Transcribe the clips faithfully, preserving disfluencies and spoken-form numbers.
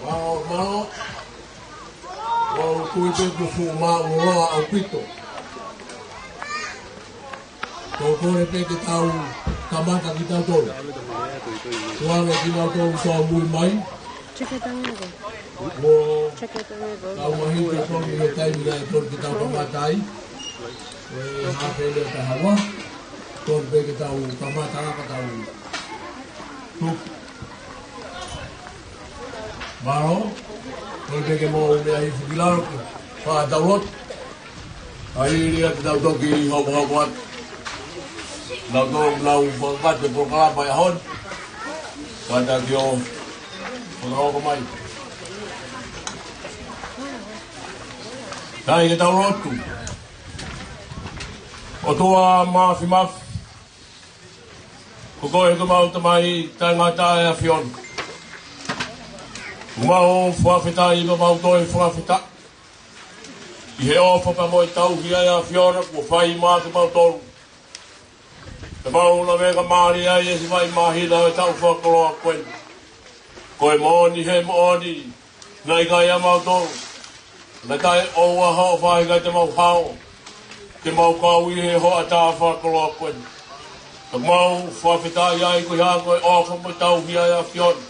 Mālō, mālō. ʻOku ou tui pē kuo fuʻu māʻulalo ʻaupito. Ko e kole pē ke tau kamata kitautolu. Tuʻa mo kinautolu tōmui mai. Check it out. Mo Check it out. Tau mahino tonu ʻi he taimi naʻe tonu ke tau kamata ai. ʻE hapele taha ua. Kole pē ke tau kamata ka tau. Mālō, kole pē ke mou meʻa hifo ki lalo, faʻa tau lotu. ʻA ia ke tau toki hokohoko atu. Nau tō, nau fakakakato e polokalama ʻi he ʻaho ni. Kātaki ʻo fakahoko mai. Kae ke tau lotu. ʻOtua Māfimafi, ko koe ko homau Tamai taʻengata ʻa e ʻAfiona. Mau fakafetaʻi, mau toe fakafetaʻi ʻi he ʻofa pea mo e tauhi ʻa e ʻAfiona kuo fai maʻa kimautolu. Pea mau laveʻi mālie ai e siʻi vaʻe māhina ʻo e taʻu fakakoloa ko eni. Ko e moʻoni, he moʻoni, naʻe ʻikai ʻamautolu. Naʻe taʻeʻoua hoʻo faʻahinga te mau hao, te mau kau ʻi he hoʻatā fakakoloa ko eni. Pea mau fakafetaʻi ai koeʻuhi ko e ʻofa mo e tauhi ʻa e ʻAfiona.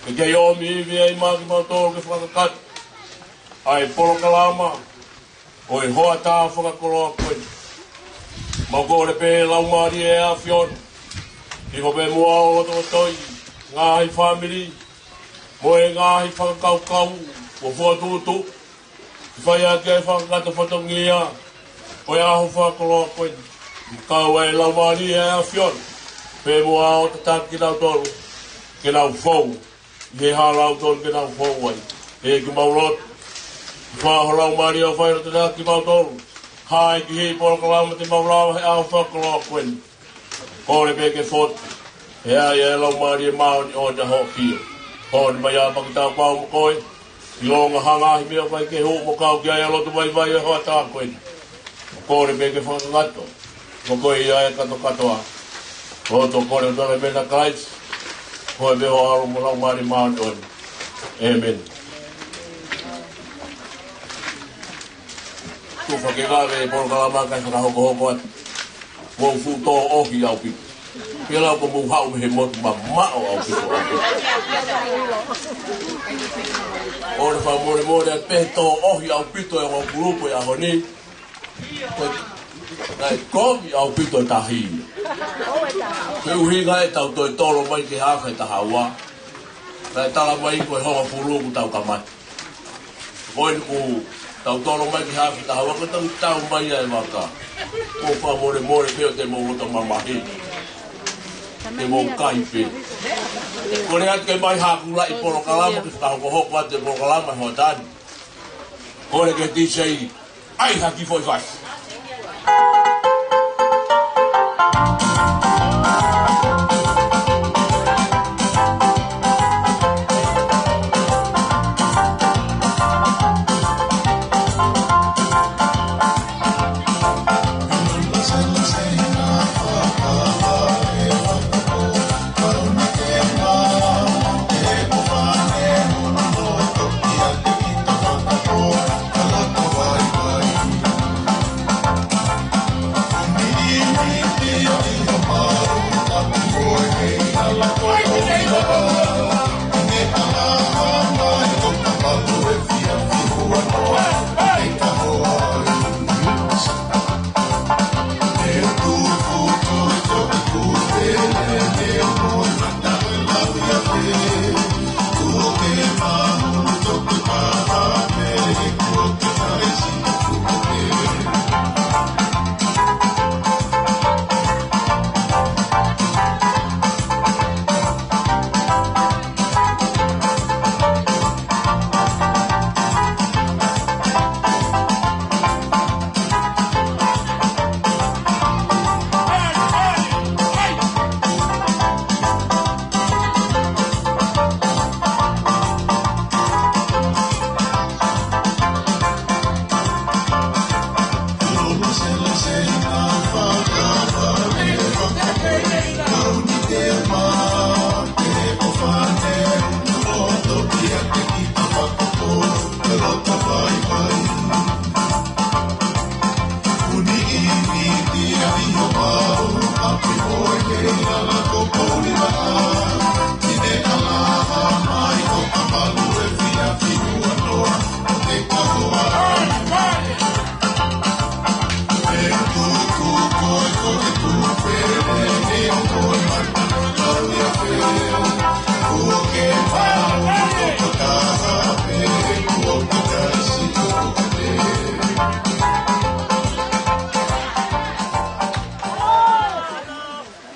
Ke kei ʻomi ivi ai maʻa kimautolu ke fakakakato ʻa e polokalama ʻo e hoʻatā fakakoloa ko eni. Mau kole pē Laumālie ʻa e ʻAfiona, hifo pē muʻa ʻo lotolotoi ngaahi fāmili, mo e ngaahi fakakaukau kuo fokotuʻutuʻu ke fai ʻaki e fakakakato fatongia ʻo e ʻaho fakakoloa ko eni. Kau ai Laumālie ʻa e ʻAfiona pē muʻa ʻo tataki kinautolu ke nau fou ʻi he hala ʻoku tonu ke nau fou ai. ʻEiki, mau lotu, fai ho Laumālie ʻo fai lotu tataki kimautolu. Hai ki he polokalama te mau lava he ʻaho fakakoloa ko eni. Kole pē ke fotu, he ʻe ʻi ai e Laumālie Māʻoniʻoni ʻa hoʻo ʻAfio. Honi mai ʻa paki tau pau mo koe, ʻi longa hanga ʻi he meʻa ʻoku ʻikai ke hū mo kau ki ai ʻa e lotu vaivai ʻo e hoʻatā ko eni. Kole pē ke fakakakato, ko koe ia e katoa kātoa. Ko hoʻo kole ʻoku tala mena Kalaisi, ko e meʻa ʻoku ʻalu mo Laumālie Māʻoniʻoni. ʻĒmeni. Tufa ke lave e polokalama kae fakahokohoko atu. Mou fuʻu tōʻohi ʻaupito. Pea lau ko mou haʻu mei he motu mamaʻo ʻaupito. ʻOku ou fakamolemole atu pē he tōʻohi ʻaupito e ongo kulupu he ʻaho ni. Ko e, naʻe kovi ʻaupito e tahi. Ko e ʻuhinga ʻetau toe tolo mai ki he afe taha ua. Naʻe tala mai ko e hongofulu kuo tau kamata. Ko eni kuo tau tolo mai ki he afe taha ua, ko e tau tau mai ʻa e vaka. ʻOku ou fakamolemole pē ʻo te mou loto mamahi. Te mou kai pē. Kole atu ke mai haʻaku laʻi polokalama ke fakahokohoko atu e polokalama he hoʻatā ni. Kole ke tisei. ʻAi ha kiʻi foʻi fasi.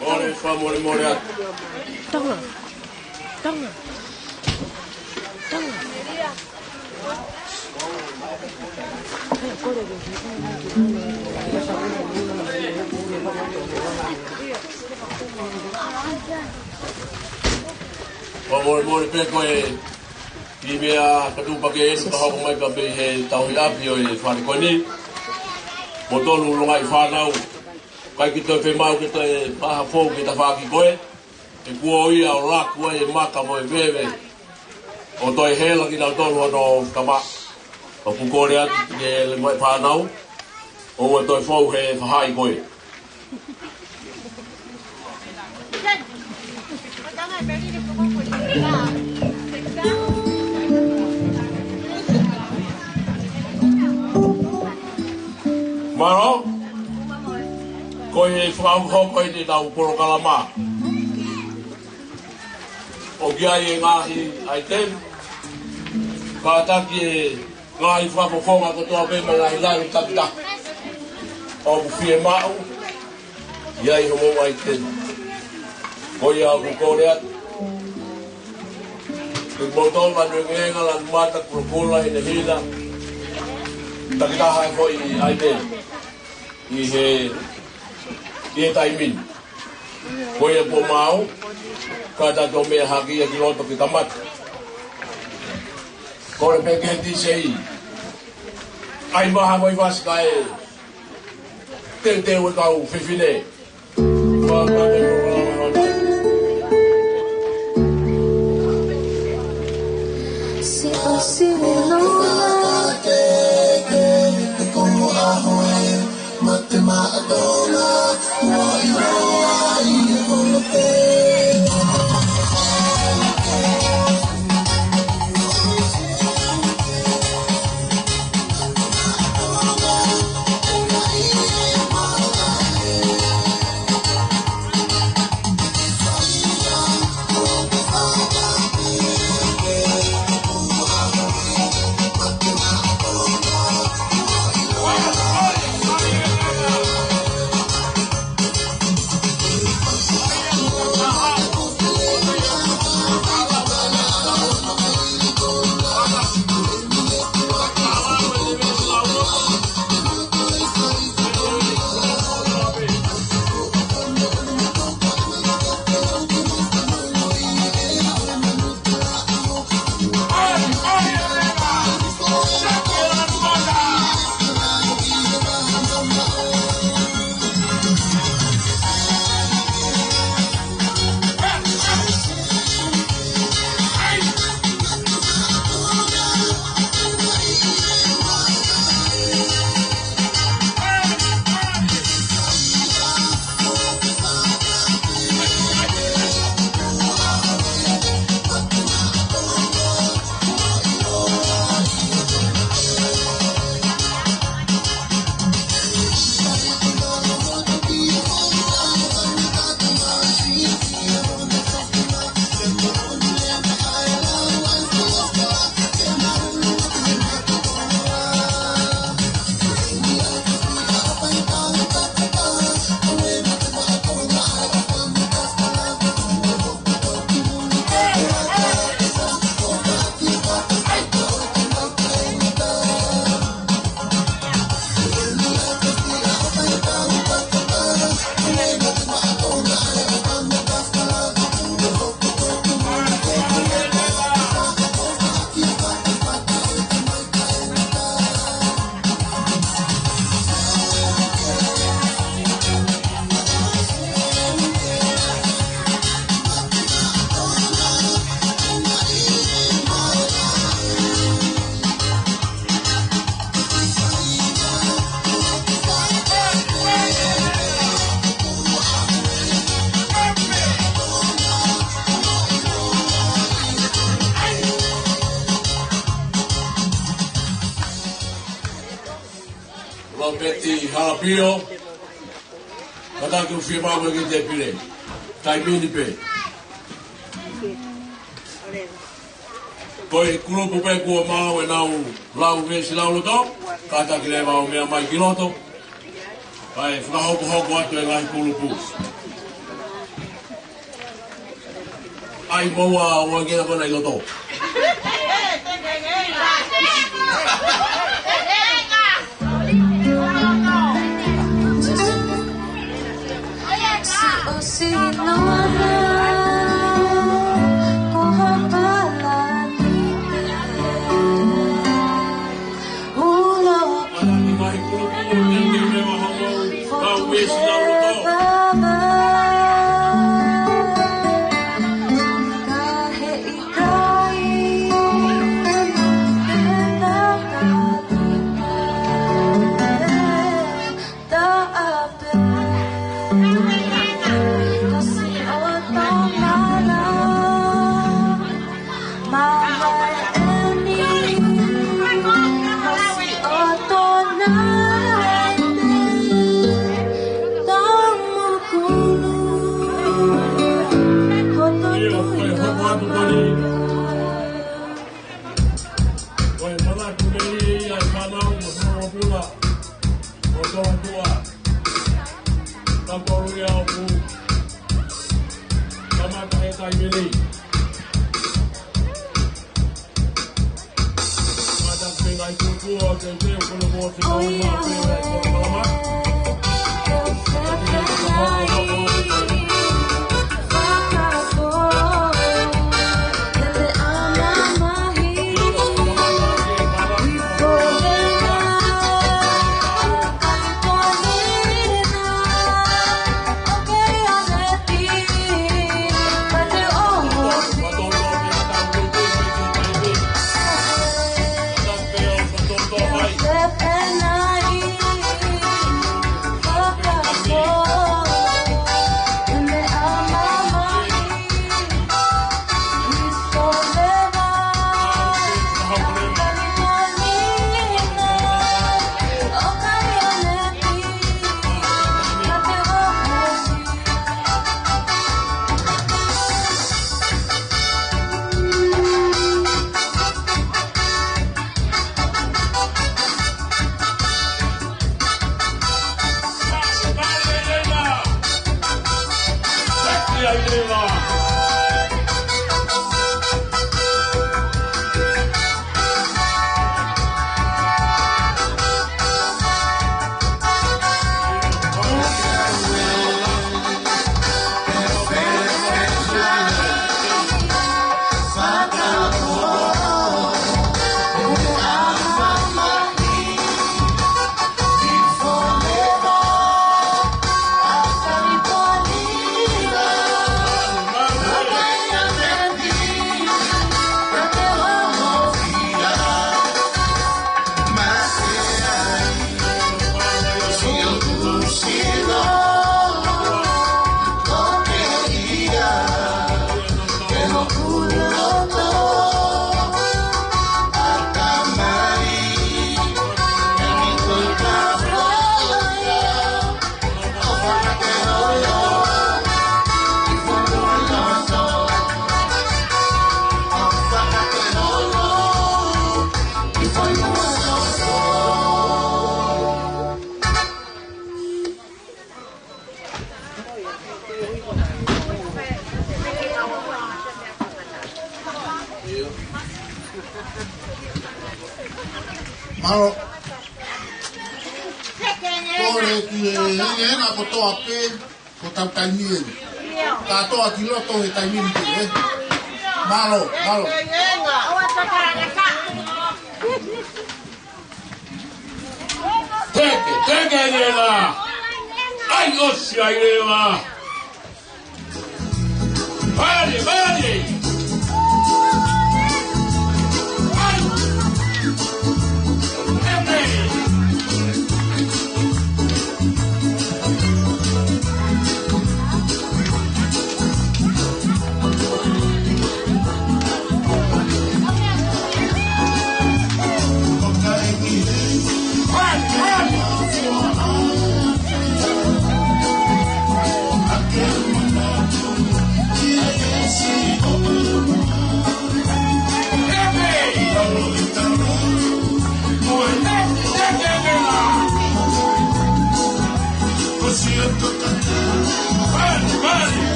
Mole, fakamolemole atu. Tonga. Tonga. Tonga. Fakamolemole pē ko e kiʻi meʻa kātoa pē ke ʻosi ka hoko mai pē mei he tauhi ʻapi ʻo e fale ko eni. Mo tolu longaʻi fānau. ʻIkai ke toe fiemaʻu ke toe paha fou ki he tafaʻaki ko ē. He kuo ʻosi ʻo laku ai e maka mo e veve. ʻO toe hela kinautolu hono kama. ʻOku kole atu ki he longaʻi fānau. ʻOua toe fou he faʻahi ko ē. Mālō, ko e fakahoko eni ʻetau polokalama. ʻOku ʻi ai e ngaahi ʻaiteni, kātaki e ngaahi fakafofonga kotoa pē mo e ngaahi lanu takitaha. ʻOku fiemaʻu, ʻi ai hoʻomou ʻaiteni. Ko ia ʻoku kole atu. Ke mou tau lanu engeenga, lanu mata, kulokula, hinehina. Takitaha e foʻi ʻaiteni. ʻI he, ʻi he taimi ni. Ko ia kuo maau, kātaki ʻo meʻa hake ia ki loto ke kamata. Kole pē ki he D J. ʻAi mai ha foʻi fasi kae teuteu e kau fefine. ʻI Halapio, kātaki ʻo fiemaʻu ki he tēpile. Taimi ni pē. Ko e kulupu pē kuo maʻu ʻenau lau veesi lauloto, kātaki leva ʻo meʻa mai ki loto. Kae fakahokohoko atu e ngaahi kulupu. ʻAi moua ʻo ngea kona ʻi loto. Ko e manatu lelei ia ʻa e fānau mo e fānau pula ʻo Tolotua. Ka kolu ia ʻoku kamata he taimi ni. Mata penga i tuku o te te kolo mo te kolo ma penga i kolo ma. Mālō. Kole ki he, he, he, na kotoa pē, ko tau taimi eni. Kātoa ki loto he taimi ni pē, ē. Mālō, mālō. Teke, teke leva. ʻAi ʻosi ai leva. Vale, vale. ʻAi. Teke.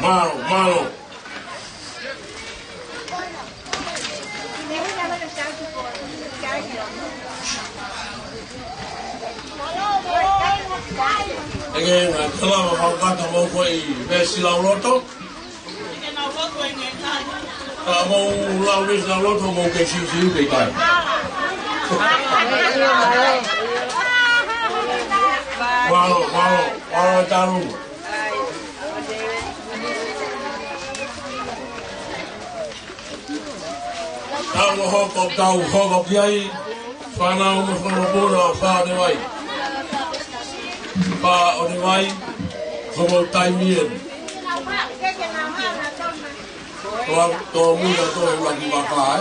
Mālō, mālō. Hangē ngā tala ʻo hangata mau ko e veesi lauloto. Ka mau lau veesi lauloto mau kei siʻisiʻi pē kai. Mālō, mālō, mālō e talu. Tau hoko, tau hoko ki ai, fānau mo e fanga mokopuna ʻo Faʻonevai. Faʻonevai, ko hoʻomou taimi eni. Tō, tōmui ʻa e tō e ʻuluaki vaka, ē?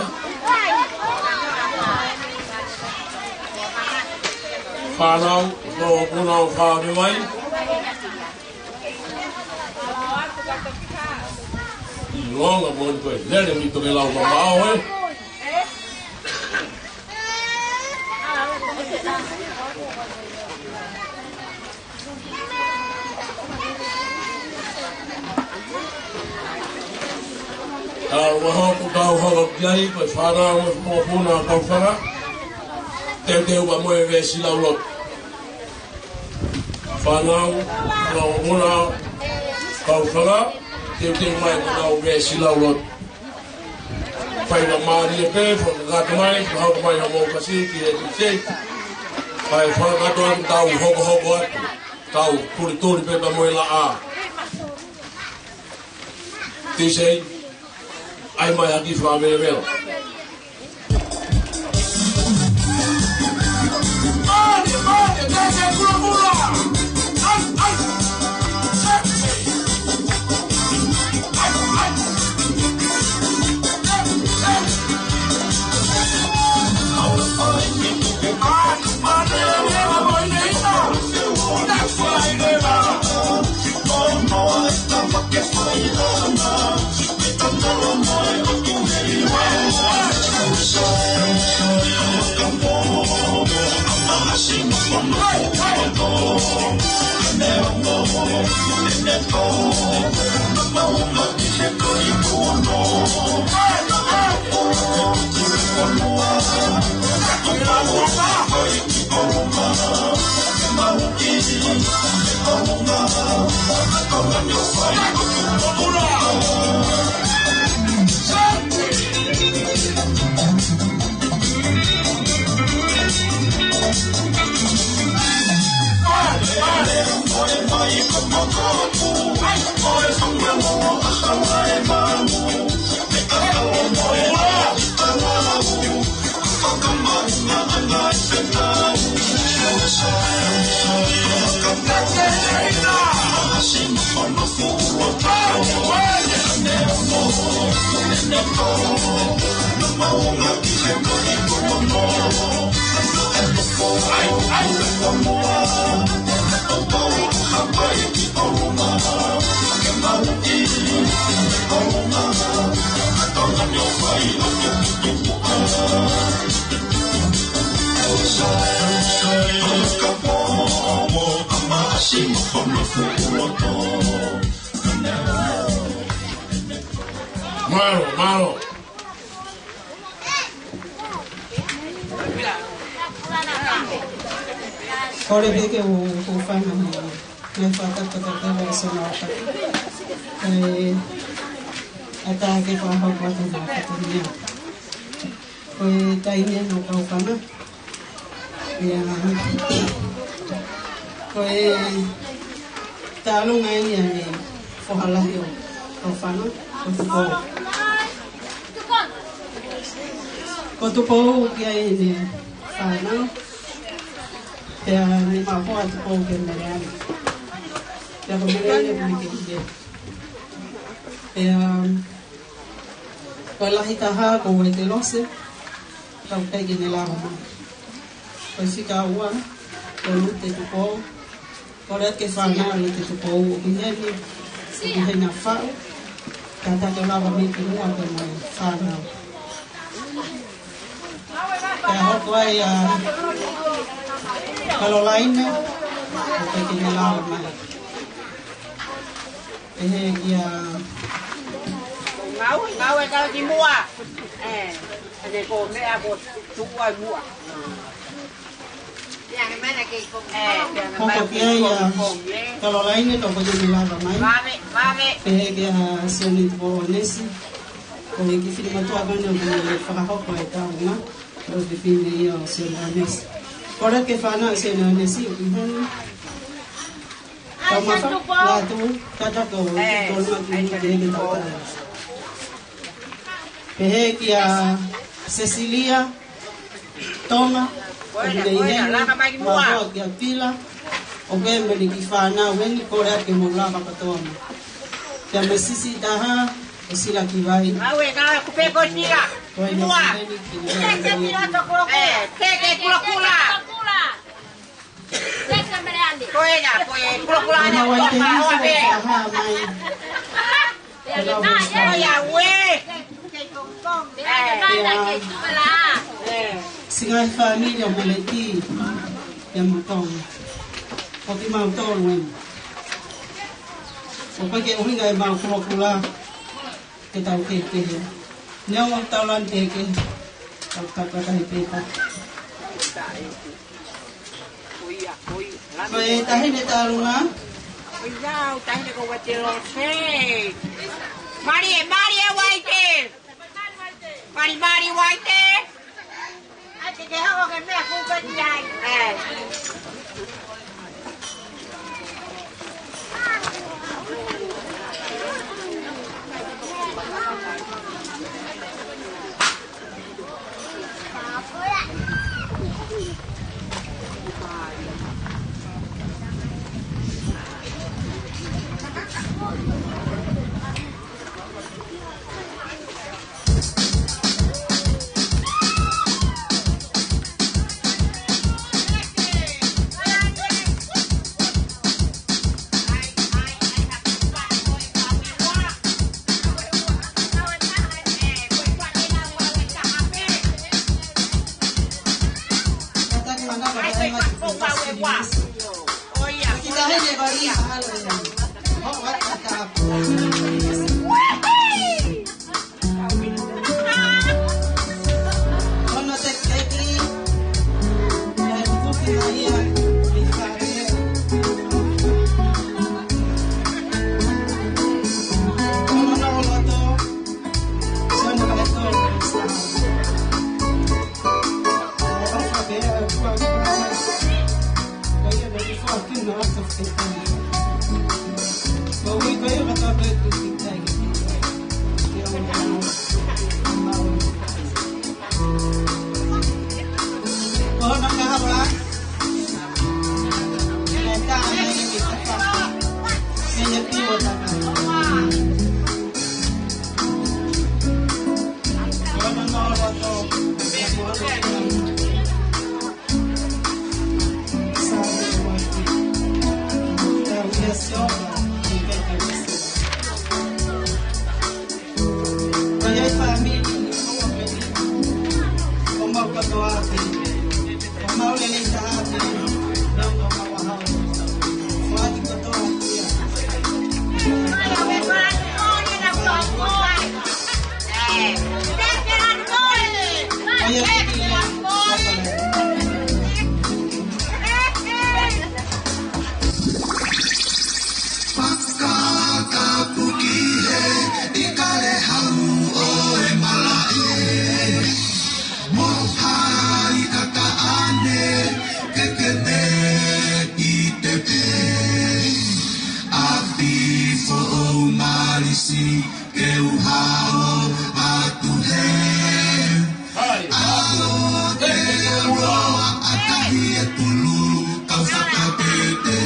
Fānau mo e fanga mokopuna ʻo Faʻonevai. ʻIlonga mo ni ko e lele ni toke lau mamaʻo, ē. Tau hoko, tau hoko ki ai, ko e fānau mo e fanga mokopuna ʻo Kaufanga. Teuteu pea mo e veesi lauloto. Fānau, fanga mokopuna ʻo Kaufanga, teuteu mai mo ʻenau veesi lauloto. Faingamālie pē, fakakakato mai, fakahoko mai hoʻomou kasi ki he T J. Kae fakakakato atu, tau hokohoko atu, tau tulituli pē pea mo e laʻā. Tisei, ʻai mai ha kiʻi fakamelemele. Mālō, mālō. Kole pē ke u, u fana mai. Ngaahi fakatapu, fakatapu ʻa e Sione ʻo Haʻapai. ʻE, ʻatā ke fakahoko atu ha fatongia. Ko e taimi eni ʻo Kaufanga. ʻIa, ko e taʻaloga eni ʻa e foha lahi ʻo Kaufanga, ko Tupou. Ko Tupou ki ai ʻene fānau. Pea ne maʻu ʻa Tupou kia Meleane. Pea ko Meleane ko Mikeʻile. Pea, um, ko e lahi taha ko Uaitelose, ka ʻoku ʻikai ke ne lava mai. Ko e fika ua, ko Lute Tupou, kole atu ke fanongo ʻa Lute Tupou, ʻoku ʻi heni, ʻoku ʻi heni ʻa Faʻu, ka ta ke lava mai ki muʻa ke mai fanongo. Pea hoko ai ʻa Kalolaine, ʻoku ʻikai ke ne lava mai. Pehē kia Ngau, Ngau e kau ki muʻa. ʻE, ʻene ko meʻa ko tuʻu ai muʻa. ʻE, hoko ki ai ʻa Kalolaine, ka ʻoku ʻikai ke ne lava mai. Vave, vave. Pehē kia Sione Tupou ʻAnesi. Ko e kiʻi fefine mātuʻa ko eni ʻoku ne fakahoko e taʻaloga. Ko e fefine ia ʻo Sione ʻAnesi. Kole ke fanongo ʻa Sione ʻAnesi, ʻoku ʻi heni. Tau mafa, latu, tata ko, ʻe, ko lua ki ai, muʻa ke ke tau tau. Pehē kia Sesilia Tonga, ko e nei heni, laka mai ki muʻa. Mālō kia Pila, ʻoku ʻi ai mo ʻene kiʻi fānau eni, kole atu ke mou lava kātoa mai. Kia Mesisi Taha, ʻo Sila Kivai. Mau e ka kupe ko Sila. Ko e nei heni, ki muʻa. Ke ke Kulokula. Ko e ia, ko e Kulokula ʻana. Ko e ia, ue. Siʻi ngaahi fāmili ʻo Meleti, ʻia Matonga. Ko kimautolu eni. ʻOku ʻikai ke ʻuhinga ʻemau Kulokula ke tau kehekehe. Neongo ʻetau lanu kehekehe, tau, tau kakahi pē ta. Ko e taʻahine taʻaloga. Ko ia, ʻo taʻahine ko Uaitelose. Malie, Malie Uaite. Mali, Mali Uaite. ʻAi ke ke hoko ke meʻa kupe ki ai. ʻE. Fakakapuki he ʻIkalehau ʻo e malaʻe. Mo hai kakaʻane ke kene i tepe. ʻAfio foʻou malisi ke u hao atu he. Hai. ʻAlo ke u loa ʻa tahi e tulu kau fakapete.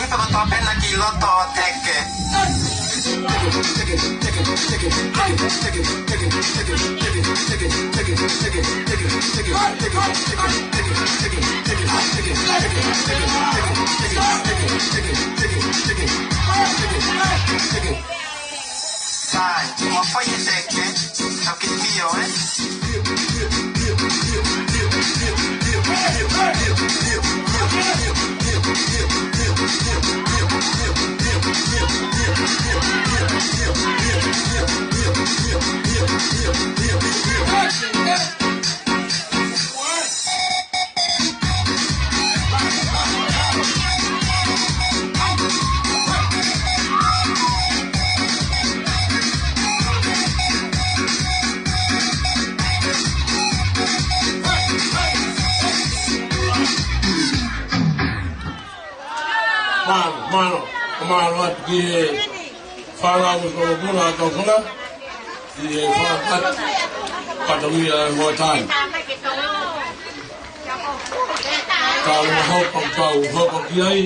Ito kotoa pē na ki loto ʻo teke. Sai, mo fai e teke, toki mio, eh? Mālō, mālō, mālō atu ki he fānau mo e kōpula ʻa Tauhula, ʻi he fakakakato, kātaki ʻa e Moʻotai. Ka ʻi he hopo ʻoku tau hopo ki ai,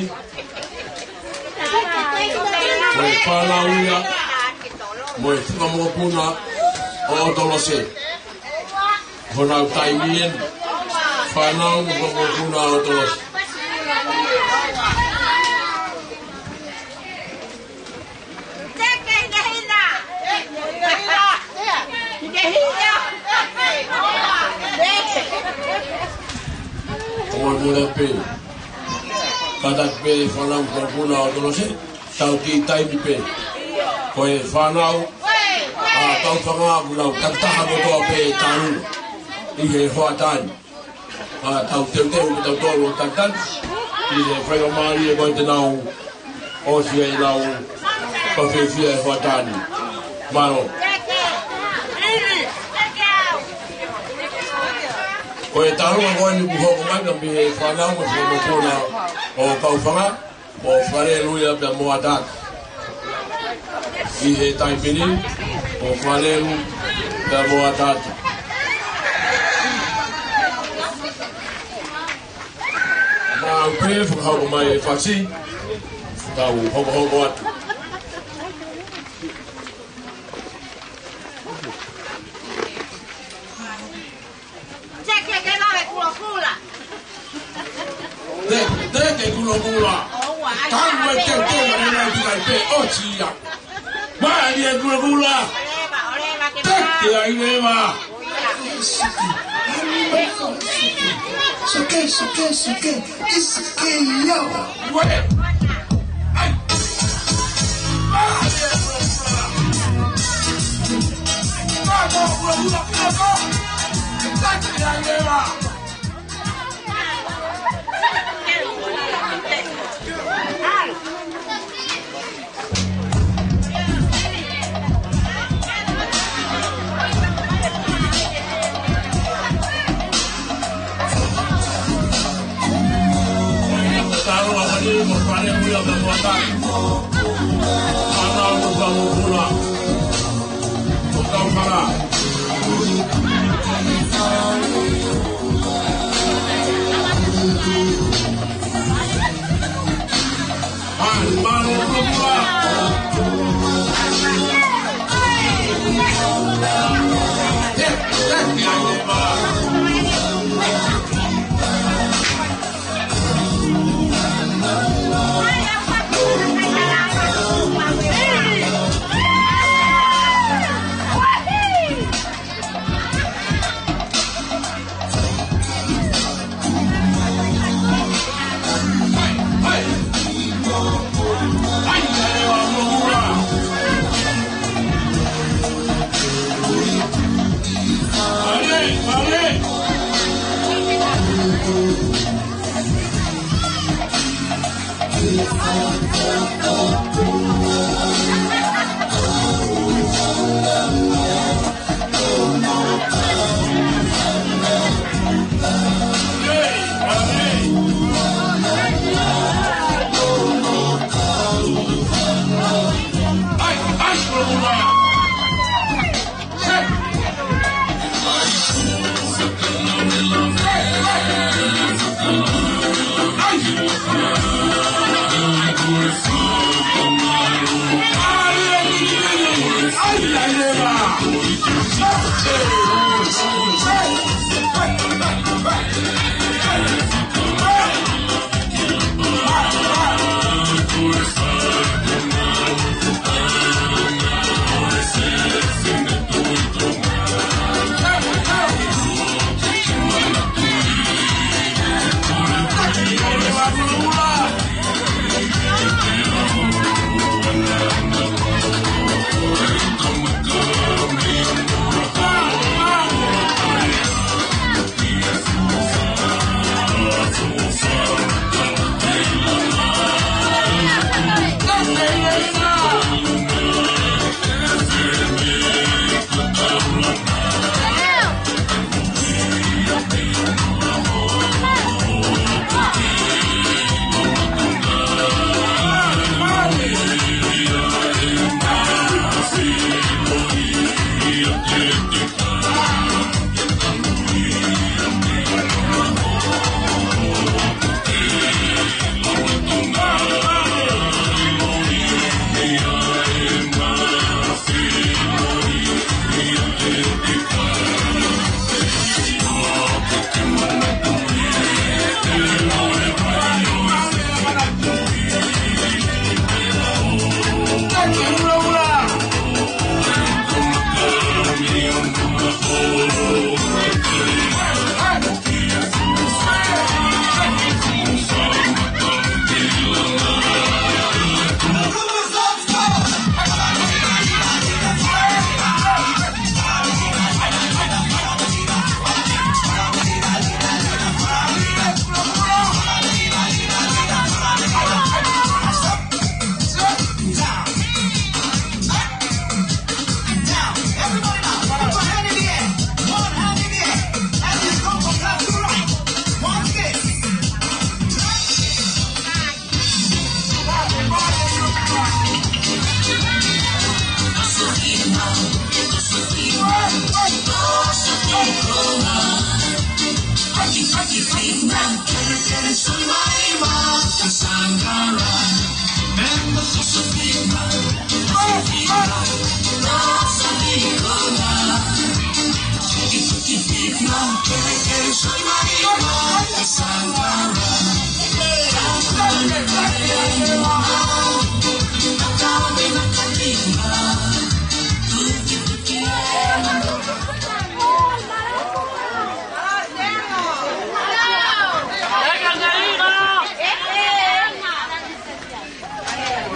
ko e fānau ia, mo e fanga mokopuna ʻo ʻOtolose. Ko ʻenau taimi eni. Fānau mo e kau mokopuna ʻo Tolosi. Ko e mole pē. Kātaki pē fānau mo e kau mokopuna ʻo Tolosi. Tau kiʻi taimi pē. Ko e fānau ʻa Kaufanga ʻoku nau takitaha kotoa pē ʻi Talu ʻi he hoʻatā ni. ʻA, tau teuteu mo tautolu ʻo takitaha ʻi he faingamālie ko ē te nau ʻosi ai ʻenau fakafiefia he hoʻatā ni. Mālō. Ko e tālunga ko eni kuo hoko mai mei he fānau mo e kau mokopuna ʻo Kaufanga. ʻO Falelu ia pea mo Atatu. ʻI he taimi ni, ʻo Falelu pea mo Atatu. Mau pē fakahoko mai e fasi, tau hokohoko atu. Teke ke lave kulokula. Te, teke kulokula. ʻOua, ai, tau e ai, teke ai, ai, ai, ai, ai, pē, ʻosi ia. Mai e kulokula. ʻOleva, ʻoleva, ke teke ai leva. Suke, suke, suke. It's okay, yo. Ue. Ai.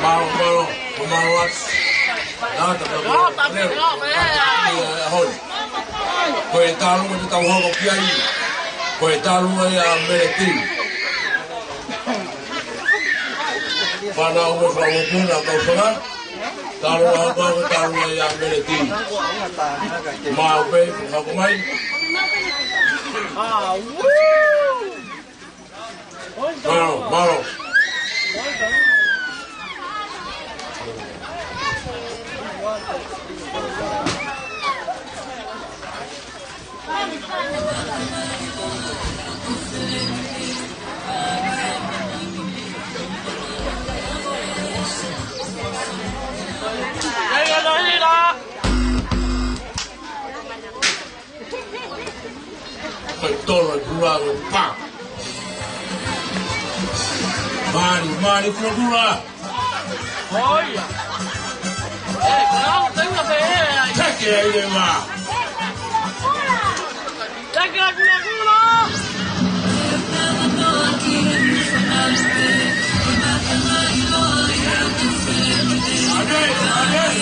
Mālō, mālō, mālō atu. Nā, tā, tā, tā, tā, tā, tā, tā, tā, tā, tā, tā, tā, tā, tā, tā, tā, Ko e talu ʻe tau hoko ki ai. Ko e talu ʻa Meleti. Fānau ʻo Fakamotu na tau fanga. Talu ʻa Fakamotu, talu ʻa Meleti. Mau pē, mau ko mai. Mālō, mālō. Ko e tolo e pula ko e pā. Mali, mali, pula, pula. ʻOia. ʻE, kau, tau na pē, ʻe, ai. Teke ai le mā. Teke ai, pula, pula. Ade, ade.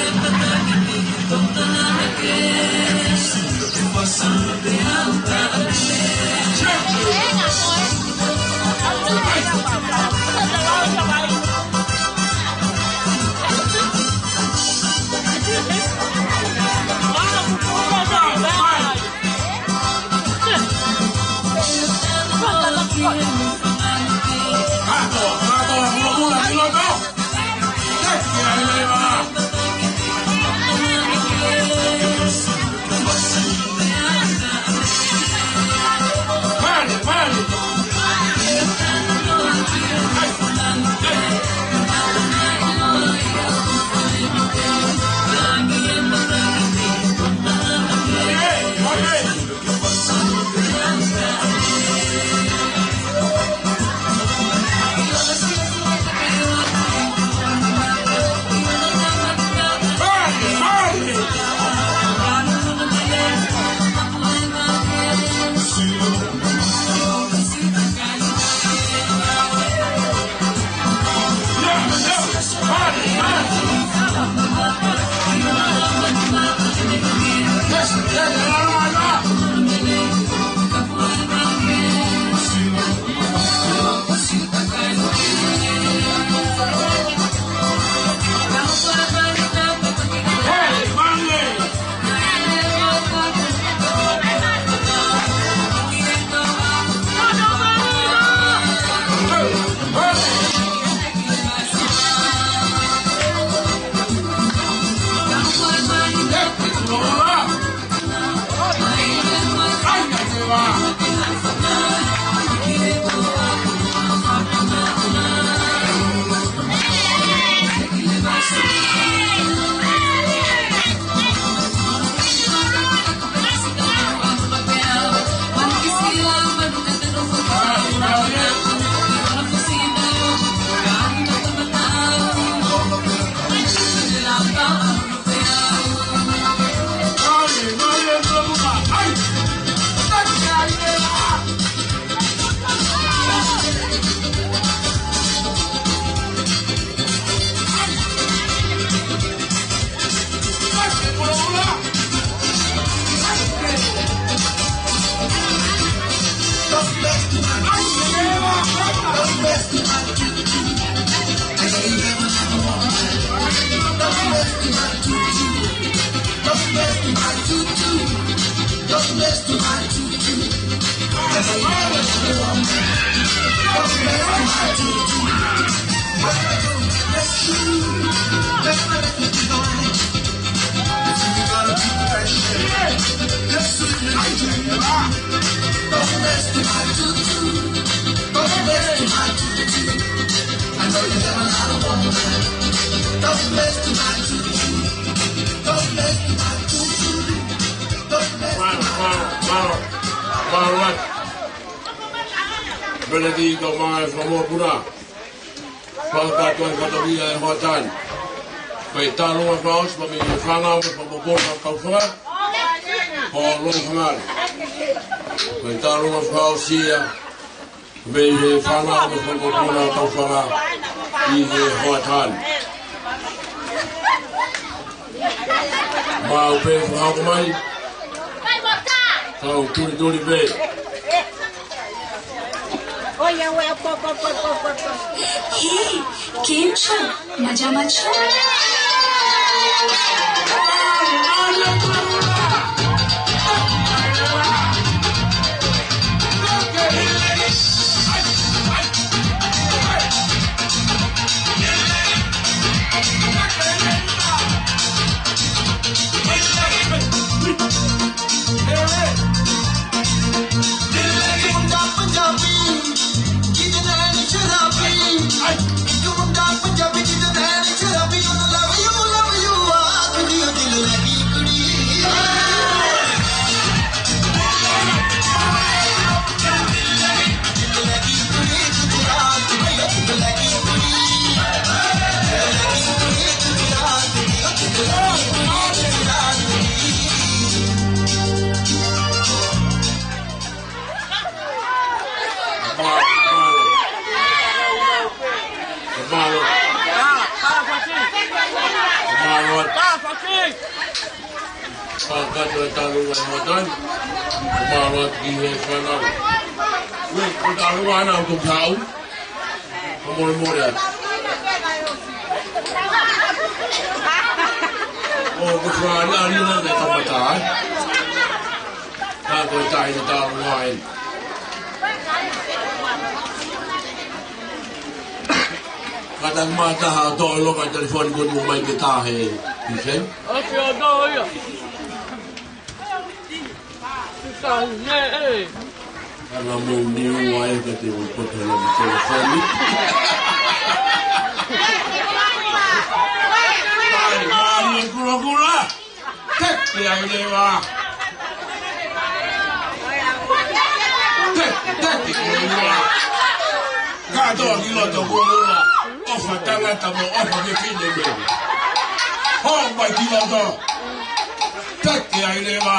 Mālō, mālō, mālō, mālō atu. Pele ki tō mai fakamōpuna. Fakakātoa e fatongia e hoʻatā ni. Ko e tālunga fakaʻosi mei he fānau mo e fakapōpula ʻo Kaufanga. Ko Loi Fangale. Ko e tālunga fakaʻosi ia mei he fānau mo e fakapōpula ʻo Kaufanga ʻi he hoʻatā ni. Mau pē fakahoko mai. Kau tulituli pē. Hei, Kimcha, majamacha. Fakakātoa e tālunga e hoʻatā ni. Mālō atu ki he fānau. Ui, ko e tālunga ʻana ʻoku tau. Ko e molemole atu. ʻO ko e fānau ni naʻe kamata ai. Ka ko e taʻahine tālunga eni. Kātaki mai ha taha ʻo toʻo e loka telefoni ko eni mo ʻomai ke tā he, he, he. ʻOsi ʻo toʻo ia. Tuka ne e. Ana mo ni ua e ka te u koto na mo telefoni. Mai, mai, e kulokula. Teke ai leva. Teke, teke ai leva. Kātoa ki loto kulokula. ʻOfa tangata mo ʻofa fefine mo. Hō mai ki loto. Teke ai leva.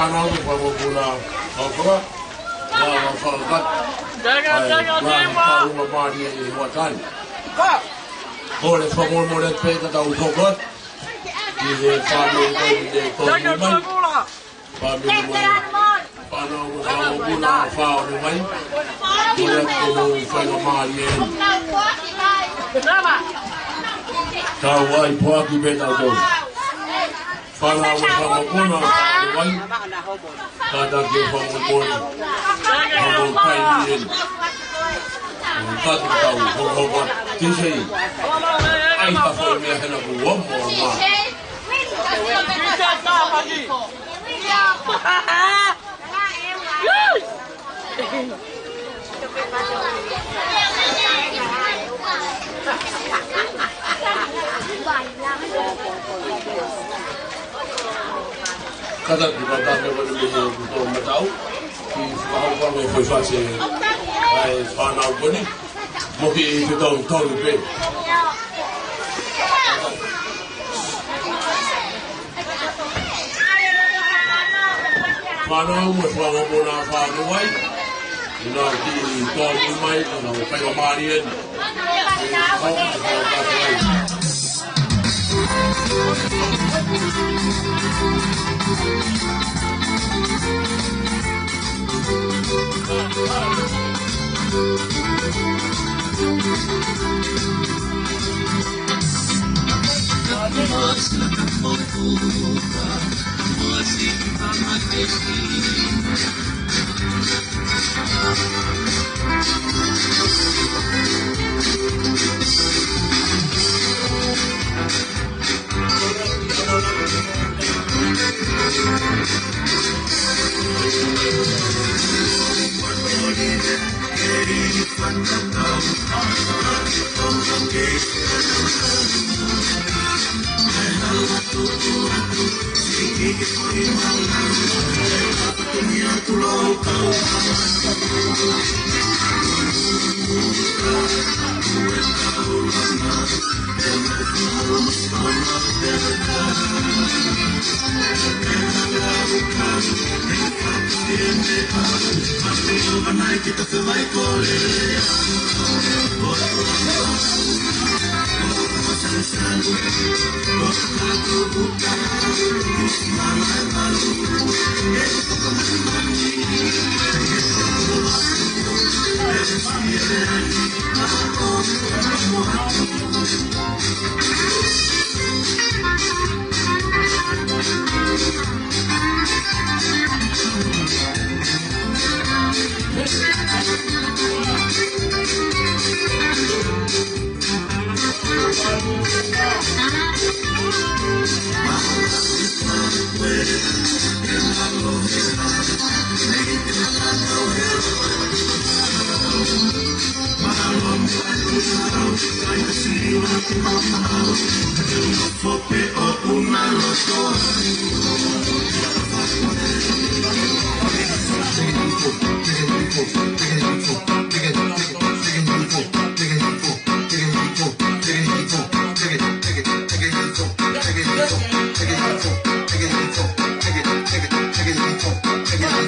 Fānau mo e fanga mokopuna ʻo Koloa, ʻa e fanga kāinga. Ai, ʻa e fanga mālie ʻi Hoatani. Kole fakamolemole pē ka tau hoko atu ki he fānau ko eni ne tō mai. Fāmili mai. Fānau mo e fanga mokopuna ʻo Faʻaonimai. Kole atu ke mou faingamālie. Tau ʻai poaki pē tautolu. Fānau mo e fanga mokopuna ʻo Faʻaonimai. Kātaki e fanga mokopuna. Fanga mokopuna. Kātaki tau hoko atu ki he. ʻAi ka foʻi meʻa hena kuo ʻomo ʻo mā. Kātaki, kātaki, kātaki, kātaki, kātaki, kātaki, kātaki, ʻa e fānau ko eni. Mo ke te tau tau pē. Fānau mo e fanga mokopuna ʻo Faʻaonimai. ʻIna ki tō mai, ʻa e faingamālie eni.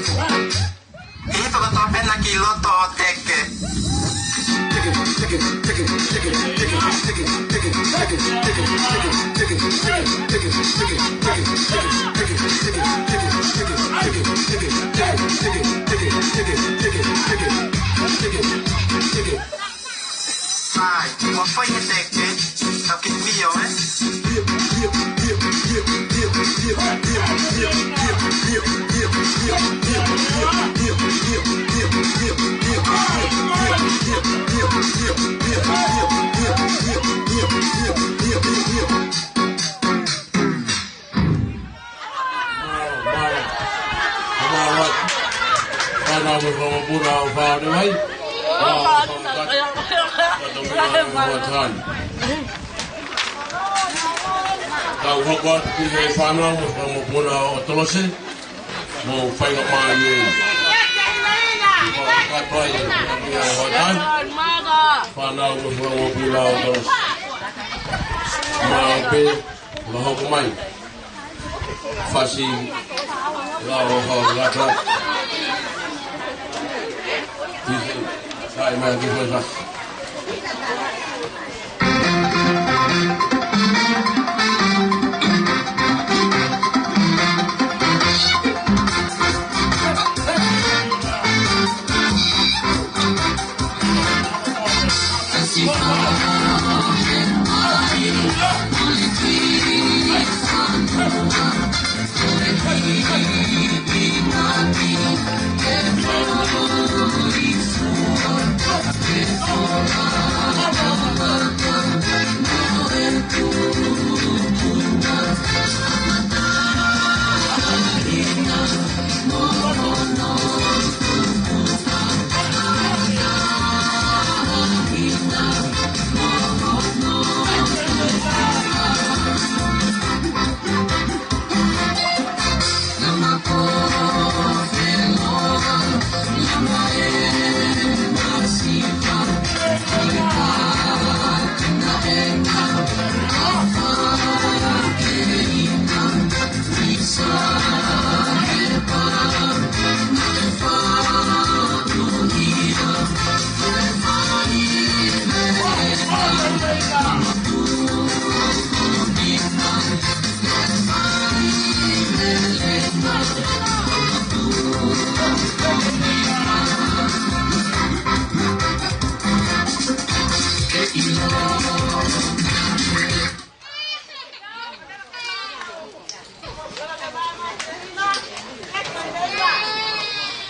ʻI he fakatōpena ki loto ʻo teke. Fai, mo fai he teke, tau ke mio, eh? Fānau mo e fanga mokopuna ʻo Faʻaonimai. Tau hoko atu ki he fānau mo e fanga mokopuna ʻo Tolosi. Mou faingamālie. Fakatapu ai, fānau mo e fanga mokopuna ʻo Tolosi. Mā pē, mā hoko mai. Fasi, lau ho lata. Tisi, sai mai ki fasi.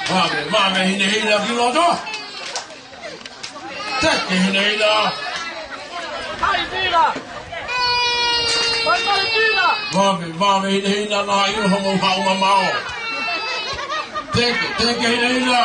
Vave, vave, hinehina ki loto. Teke hinehina. Hai, Vila. Hai, hai, Vila. Vave, vave, hinehina, na iu homo hau mamao. Teke, teke hinehina.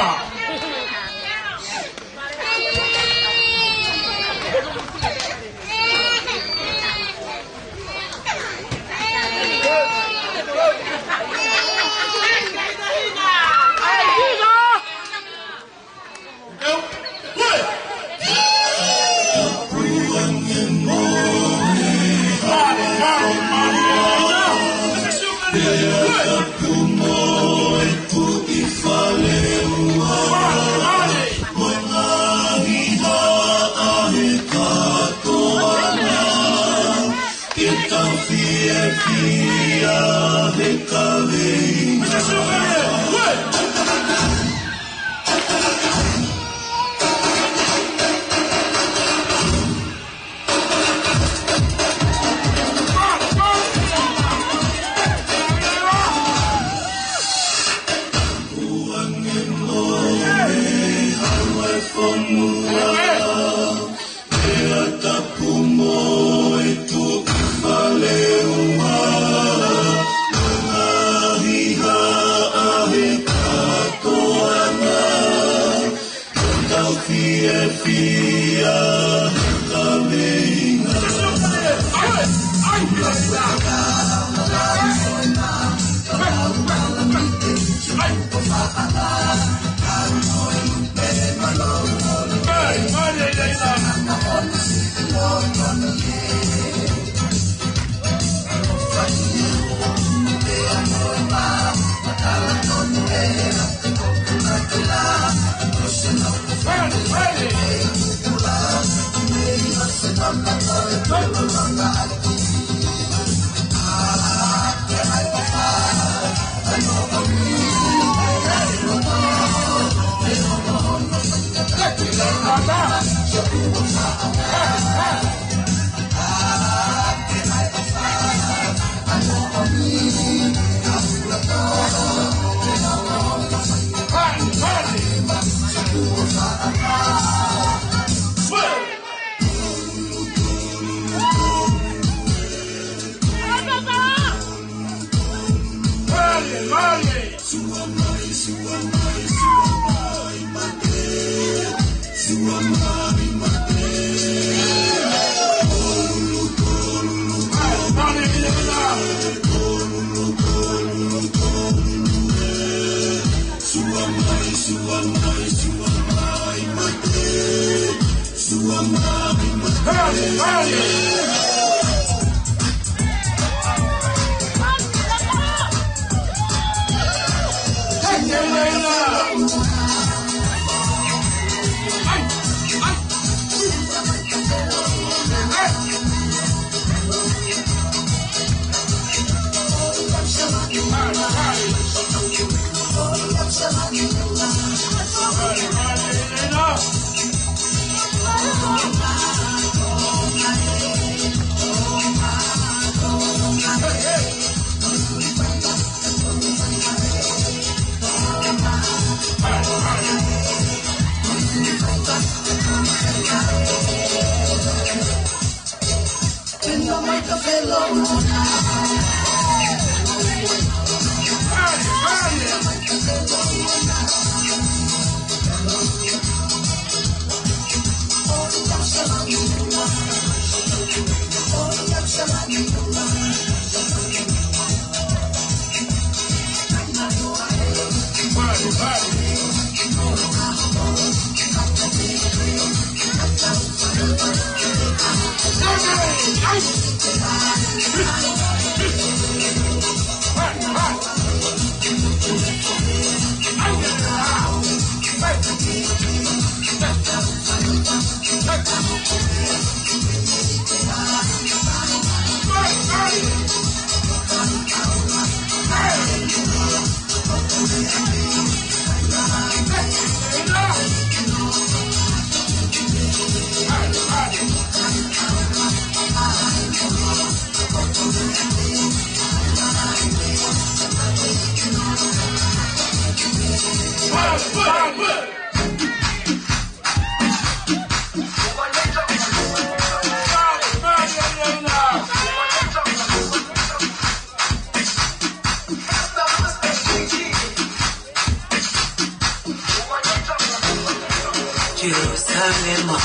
Jerusalema,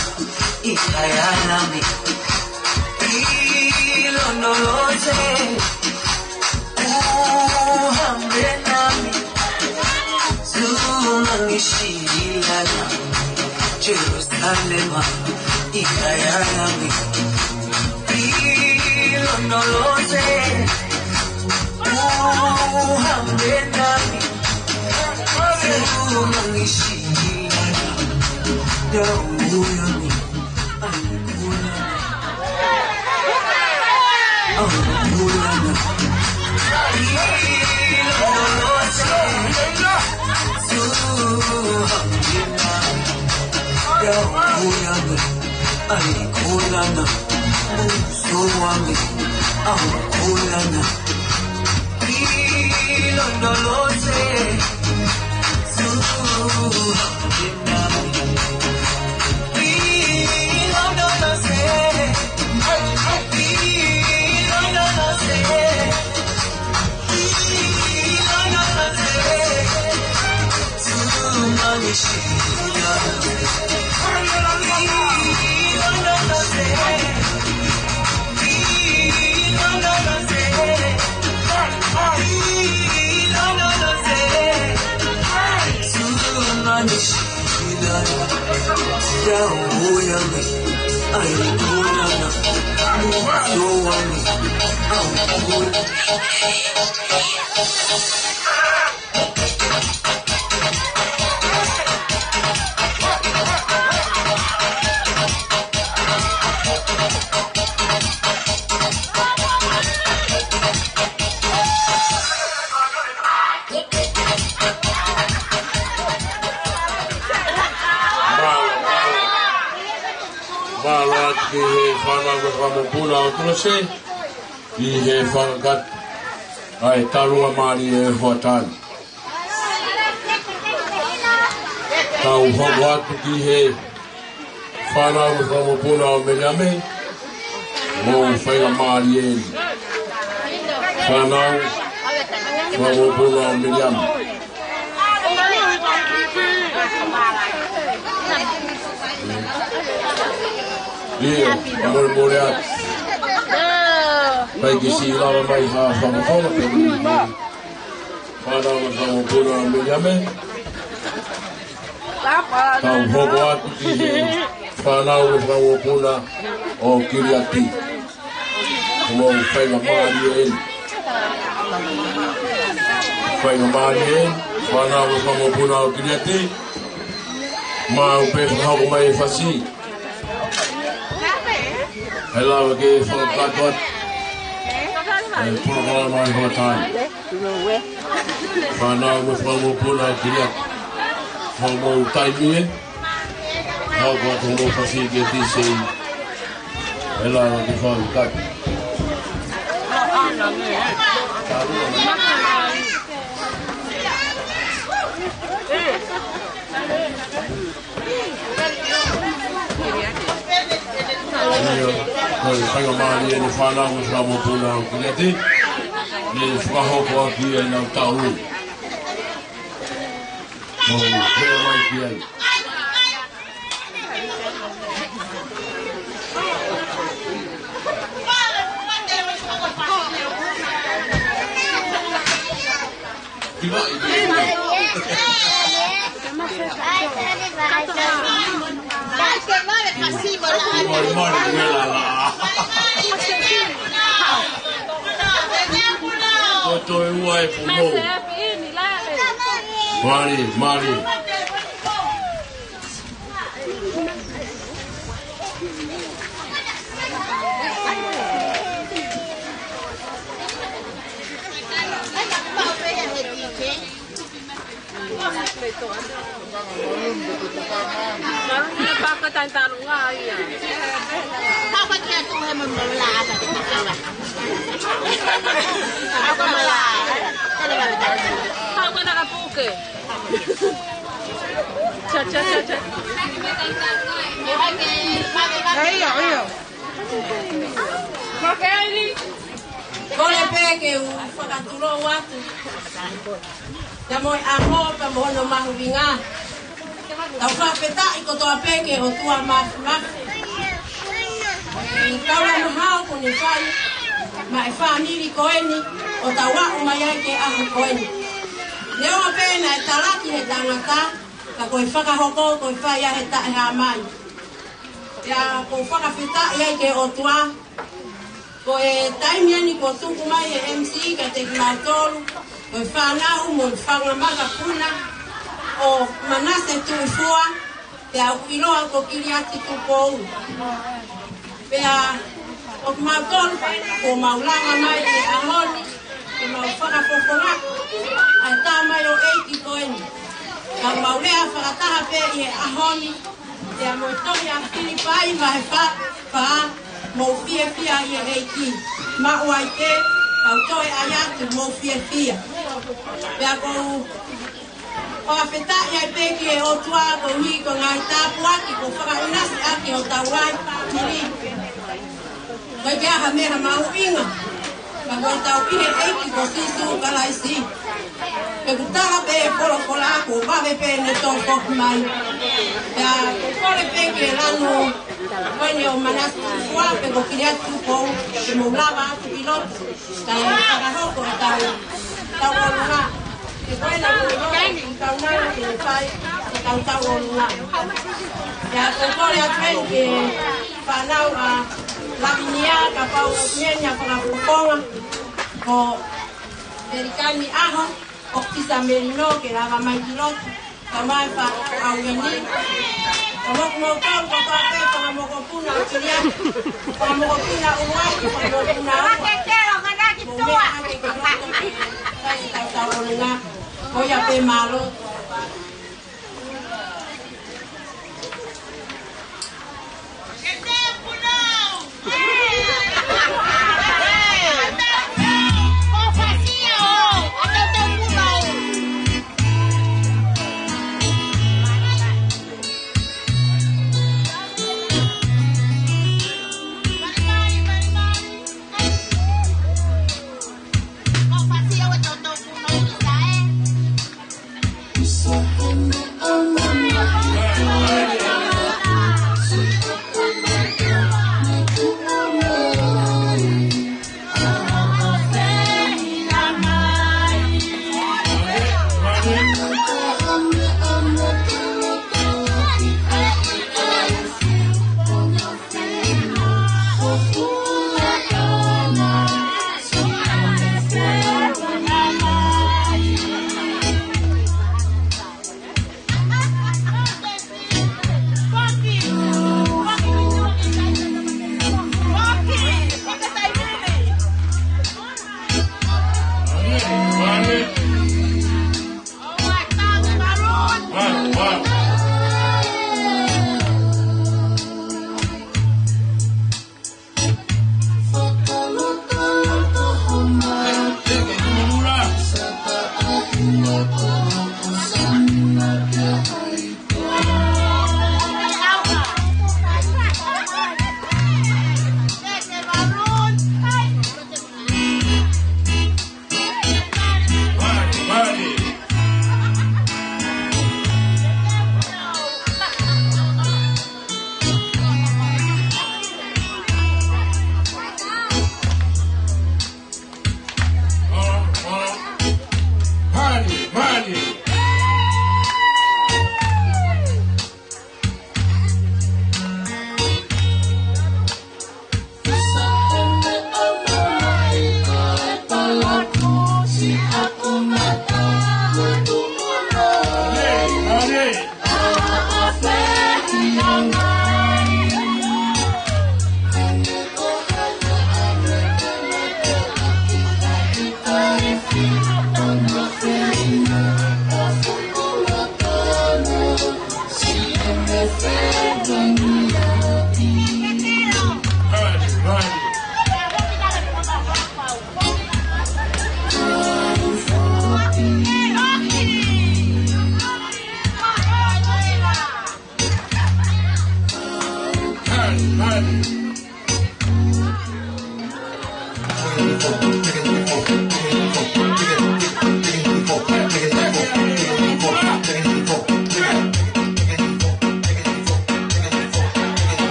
ʻi he ʻaho ni, ʻi lono loto, ʻuha mei nami, sumani sila. Jerusalema, ʻi he ʻaho ni, ʻi lono loto, ʻuha mei nami, sumani sila. Dau uya ni, ai kula. Mālō, mālō. Mālō atu ki he fānau mo e fanga mokopuna ʻo Tulasi, ki he fakakakato ʻa e talu a mālie ʻo e hoʻatā ni. Tau hoko atu ki he fānau mo e fanga mokopuna ʻo Meliame, mou faingamālie eni. Fānau, fanga mokopuna ʻo Meliame. ʻIo, molemole atu. Pea ke siʻi lava mai ha fanga mokopuna pē. Fānau mo e fanga mokopuna ʻo Meliame. Tau hoko atu ki he fānau mo e fanga mokopuna ʻo Kiliati. Mou faingamālie eni. Faingamālie eni, fānau mo e fanga mokopuna ʻo Kiliati. Mou pē fakahoko mai e fasi. He lava ke fakakakato atu e polokalama ʻo e hoʻatā ni. Fānau mo e fanga mokopuna ʻo Kiliati. Mou, mou taimi ē. Mou kau atu mou fasi ki he D J. He lava ke fakakakato. ʻIo, Ko e faingamālie ʻeni fānau mo e fanga mokopuna ʻo Kiliati, ne fakahoko ʻaki ʻenau taʻu. Mou meʻa mai ki ai. Mali, mali. Cha, cha, cha, cha. ʻIo, ʻio. Kole pē ke u fakatulou atu. Pea mo e ʻaho pea mo hono mahuʻinga. Tau fakafetaʻi kotoa pē ki he ʻOtua Māfimafi. ʻI he kau lanu hao kuo ne fai maʻa e fāmili ko eni ʻo tau aʻu mai ai ki he ʻaho ko eni. Neongo pē naʻe talaki ʻe he tangata, ka ko e fakahoko ko e fai ʻa e taʻehāmai. Pea ʻoku ou fakafetaʻi ai ki he ʻOtua, ko e taimi ʻeni kuo tuku mai ʻe he M C kiate kimautolu, ko e fānau mo e fanga mokopuna ʻo Manase Tuʻifua, pea ʻoku ʻiloa ko Kiliati Tupou. Pea ʻoku mau tonu, kuo mau lava mai he ʻaho ni, ke mau fakafofonga ʻa e tamaioʻeiki ko eni. Ka mau lea fakataha pē ʻi he ʻaho ni, pea mo e tohi ʻa Filipai vahe fā, fā, mou fiefia ʻi he ʻEiki. Maʻu ai pē, kau toe ʻai atu, mou fiefia. Pea ʻoku ou fakafetaʻi ai pē ki he ʻOtua koeʻuhi ko e ngaahi tāpuaki kuo fakaʻinasi ʻaki hotau ngaahi fāmili. Ko e ʻikai ha meʻa mahuʻinga, ka ko ʻetau ʻi he ʻEiki ko Sīsū Kalaisi. Pea ʻoku tala pē ʻe he folofola kuo vave pē ʻene tō foki mai. Pea ʻoku ou kole pē ki he lanu ko eni ʻo Manase Tuʻifua pe ko Kiliati Tupou, ke mou lava atu ki loto. Kae fakahoko ʻetau, tau ʻolunga. Ke ko ena ko e tau nau ke fai, ʻetau tau ʻolunga. Pea ʻoku ou kole atu heni ki he fānau ʻa Lavinia, kapau ʻoku ʻi heni ha fakafofonga, ko Pelikani ʻAho, ʻo Kisa Melino ke lava mai ki loto. Tamai fa au gani. Ka moku mau tau, ka pā pē, ka mokopuna ʻo Kiliati. Ka mokopuna ʻo Hawaii, ka mokopuna ʻo Hawaii. Mo mea ake ka loto. Sai ka tau ʻolunga. Ko ia pē, mālō.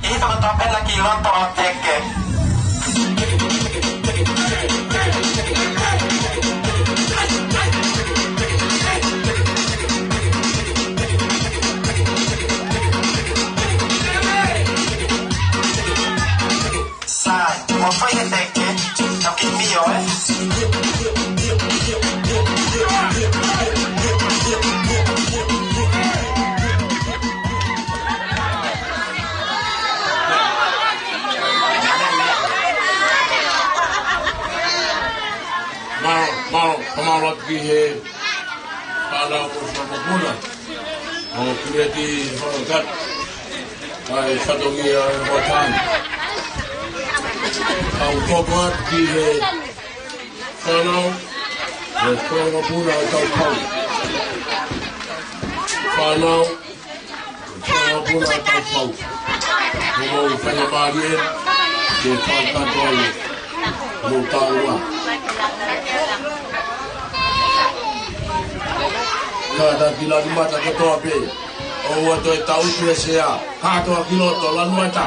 ʻI he fakatapela ki loto ʻo Teke. Sai, ua fai he Teke, tau kiʻi mio, ē? Mālō, mālō, mālō atu ki he fānau ʻo Solo Mapuna. ʻO Kuliati Honokat, ʻa e fatongia ʻo e Moatani. Kau koko atu ki he fānau ʻo Solo Mapuna ʻo Taupau. Fānau ʻo Solo Mapuna ʻo Taupau. Ko mou faingamālie ke fakakātoa ai ʻemau tāua. Kātaki lanu mata kotoa pē. ʻOua toe tautu e sea. Kātoa ki loto, lanu mata.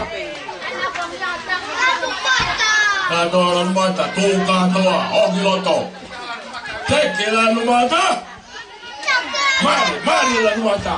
Kātoa lanu mata, tō kātoa, ʻo ki loto. Teke lanu mata. Mali, mali lanu mata.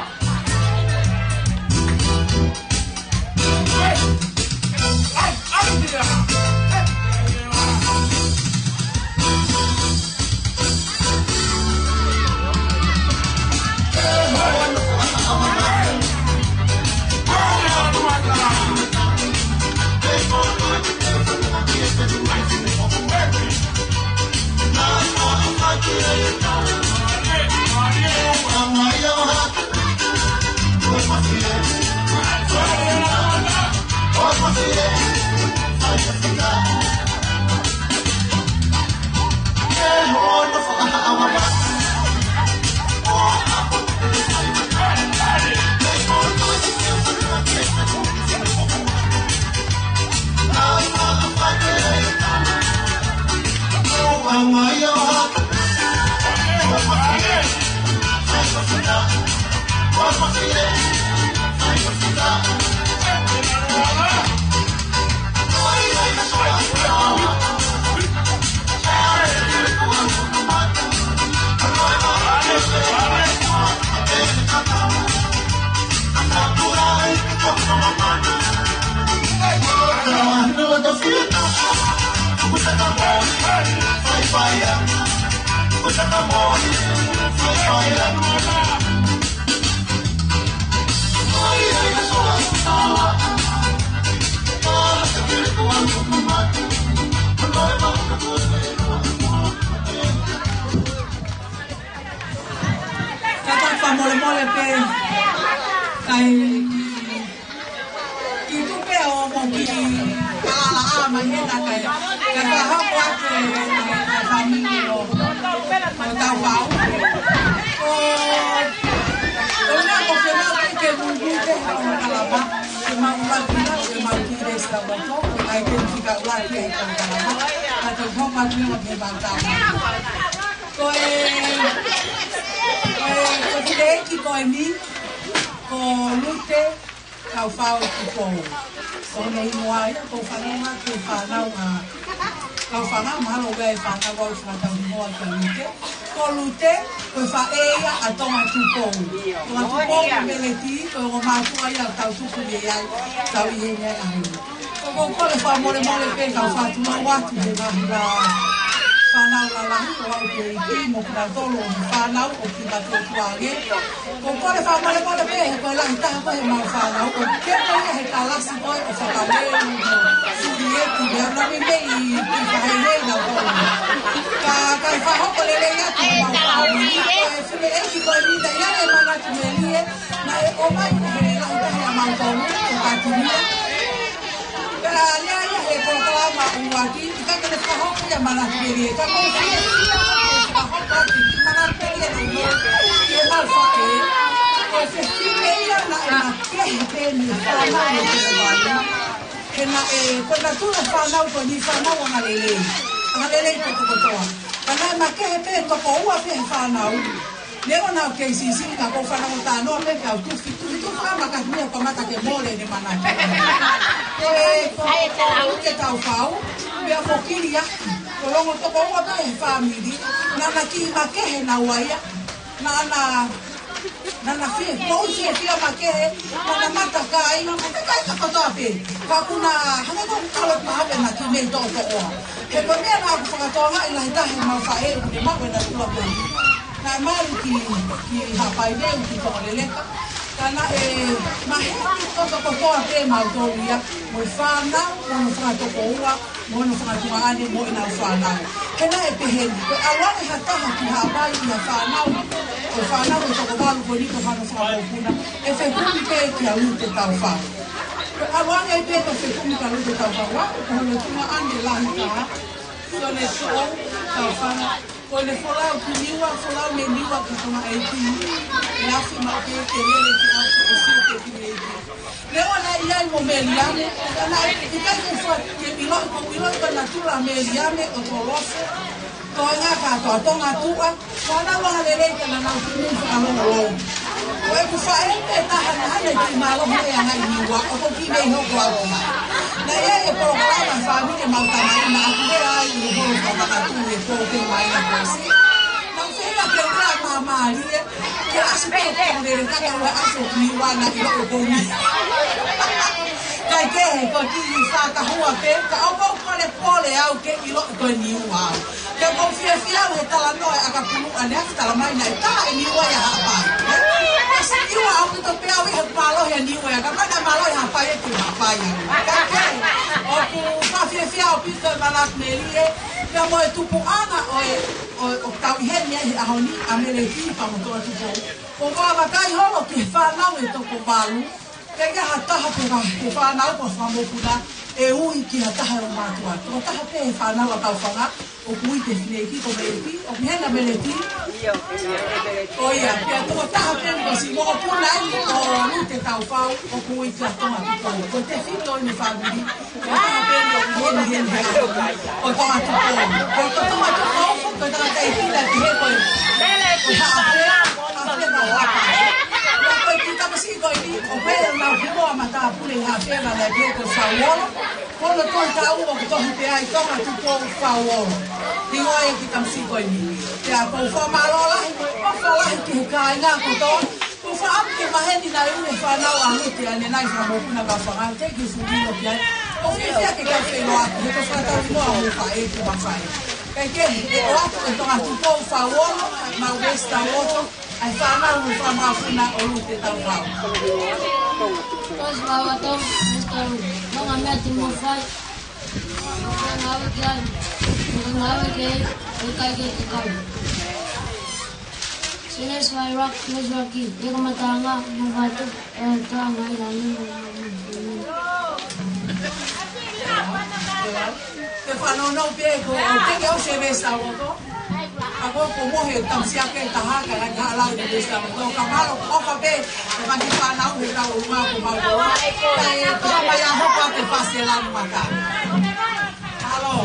Kātaki fakamolemole pē, kae kiʻi tuʻu pē ʻo mou kiʻi kalala mai hena kae, kae fakahoko atu e, e, e fāmili ʻo, ʻo Taupau. ʻO, ʻo na ko ke mau ke ke mui mui ke hau kalama, ke mau mui mui ke mau ki le sa wato, ʻai ke fika ua ke hau kalama, ka te hau matu e wa ke mau kalama. Ko e, ko e, ko e fineʻeiki ko eni, ko Lute Kaufau Tupou. Ko hono hingoa ia, ko e fānau ʻa, ko e fānau ʻa, Kaufanga, mahalo ʻoku ʻi ai e fānau ʻoku fakatau hingoa kia Lute. Ko Lute, ko e faʻē ia ʻa Tonga Tupou. Tonga Tupou, ko Meleti, ko e ongo mātuʻa ia ʻoku tau tupu mei ai, tau ʻi heni ai ʻaho ni. ʻOku ou kole fakamolemole pē kau fakatulou atu he ngaahi fānau lalahi ʻo aʻu ki he ʻEiki mo kinautolu ʻoku fānau ʻoku kinautolu ange. ʻOku ou kole fakamolemole pē he ko e lahi taha ko ē ʻemau fānau ʻoku kei ʻi he kalasi ko ē ʻo fakaleu mo Sulieti, meʻa naʻa mei mei ʻi fahehe na ko. Ka, ka fakahoko lelei atu ʻemau fānau. Ko e fineʻeiki ko eni naʻe ʻi ai e manatu melie, naʻe ʻomai he lahi taha ʻemau tolu ʻo kātinia. Pea lea ia he polokalama ʻuluaki, ʻikai ke ne fakahoko ia manatu melie. Ka ko e fie, fie, fie fakahoko atu e manatu melie ʻo e ʻemau faʻē. Ko e fefine He naʻe, ko e natula e fānau ko eni, fānau angalelei. Angalelei kotokotoa. Ka naʻe makehe pē toko ua pē he fānau. Neongo naʻa ku kei siʻisiʻi ka ko e fānau talanoa pē ke u tufi, tufi, tufi, fakamaka mia kamata ke mole ne mana. Ko e, ko e, ko e Taufau, pea fokili ia. Ko e ongo toko ua pē he fāmili. Naʻa na kiʻi makehe naua ia. Naʻa na Naʻa na fie, ko u fie fie makehe, naʻa na matakai, naʻa na matakai ka kotoa pē. Ka ʻoku na, hangē ko e kalo mahalo pē na ki mei toʻotoʻoa. He ko e meʻa naʻa ku fakatokangaʻi lahi taha he mau faʻē, ʻoku ne maʻu e natula ko eni. Naʻe mali ki, ki Haʻapai, ʻoku ki Tonga Leleka. Ka naʻe maheni kotokotoa pē mautolu ia, mo e fānau, mo hono fanga tokoua, mo hono fanga tuongaʻane mo ʻenau fānau. He naʻe pehē ni, ko e ʻalu ange ha taha ki Haʻapai ʻi ha fānau, ko e fānau ʻe toko valu ko eni ko hono fanga mokopuna, ʻe fekumi pē kia Lute Taufau. Ko e ʻalu ange pē ko e fekumi kia Lute Taufau, ko hono tuongaʻane lahi taha, Sione Tuʻou Taufau. Ko ʻene folau ki Niua, folau mei Niua ki Tonga ʻEiki. ʻE afi maʻu pē ke lele ki ʻapi ʻo sio pē ki he ʻEiki. Neongo naʻe ʻi ai mo Meliane, ka naʻe ʻikai ke fua ke ʻiloʻi, ko e ʻiloʻi ko e natula ʻa Meliane ʻo Tolosa, Toenga kātoa, Tongatuʻa, fānau angalelei ka naʻa nau fili fakalongolongo. Ko ʻeku faʻē pē taha naʻa ne kiʻi mālohi ʻi he anga ʻi Niua, ʻoku ou kiʻi mei hoko au ki ai. Naʻe ʻi ai e polokalama fāmili ʻemau tamai, naʻa ku lea ai ʻi he holo fakamanatu ʻi he pō pē mai na kosi. Naʻa ku feinga ke u lea māmālie, ke ʻasi pē ʻo lele ka naʻa ku ʻasi ʻo ki Niua naʻe ʻiloʻi ʻe au ko eni. Kaikehe, ko e kiʻi fakahua pē, ka ʻoku ou kole pole au ke ʻiloʻi ko e Niua au. Pea ʻoku ou fiefia au he talanoa ʻa e ʻakapulu ʻaneafi, talamai naʻe tā ʻe Niua ia Haʻapai. Ko e Niua ʻaupito pē au ʻi he mālohi ʻa Niua ia, ka mana mālohi Haʻapai ʻe ki Haʻapai au. Kaikehe, ʻoku ou fiefia ʻaupito e Malak Melie, pea mo e tupuʻanga ʻo e, ʻo, ʻoku tau ʻi heni ai he ʻaho ni, ʻa Meleki pea mo Tongatuʻou. Ko e vakai holo ki he fānau ʻe toko valu, ʻikai ha taha pē ka he fānau ko e fanga mokopuna, ʻe ui ki ha taha ʻo mātuʻa. Tokotaha pē he fānau ʻa Taufanga, ʻoku ui ki he fineʻeiki ko Meleki, ʻoku ʻi heni ʻa Meleki. Ko ia, pea tokotaha pē ko e siʻi mokopuna eni ko Lute Taufau, ʻoku ui kia Tongatuʻou. Ko e tefito ʻeni fāmili, ko e taha pē ʻoku ʻi heni he ʻaho ni, ko Tongatuʻou. Ko, ko Tongatuʻou, ko e tangataʻeiki naʻe pehē ko e, ko e Haʻafea, Haʻafea Haʻapai. Ko e kiʻi tamasiʻi ko eni, ʻoku ʻi ai ʻenau hingoa matāpule ʻi Haʻafea naʻe pehē ko Fauolo. Ko hono tohi taʻu ʻoku tohi pē ai Tongatuʻou Fauolo. Hingoa ia e kiʻi tamasiʻi ko eni. Pea ʻoku ou fakamālō lahi, ʻoku ou fakamālō lahi ki he kāinga kotoa. ʻOku ou fakaʻamu ke maheni naʻe ui e fānau ʻa Lute ʻanenai fanga mokopuna ka fanga te ki fuli lo ki ai. ʻOku ou fiefia ke kau feʻiloaki, he ko e fakatātā mo e faʻē ke mafai. Kaikehe, ʻe ʻoatu ʻe Tongatuʻou Fauolo, mau veesi tauloto, ʻa e fānau mo e fanga mokopuna ʻo Lute Taufau. Tō si vavato, Mister Lu. Nonga mea ti mo fai. Nonga ave ki ai. Nonga ave ki ai. ʻIkai ke te kau. Siles vai rak, siles rak ki. Ia ka matanga, mo vatu. E tanga i la ni. Te whanonga pē ko, te ke au se me sa wako. Ako ko mohe tamasiʻi ke taha ka la ka la de sa wako. Ka mālō ko ka pē, ko ka ki whanau he kau uma ko mau ko. Ka e ko mai a hopa te pase la mata. Mālō.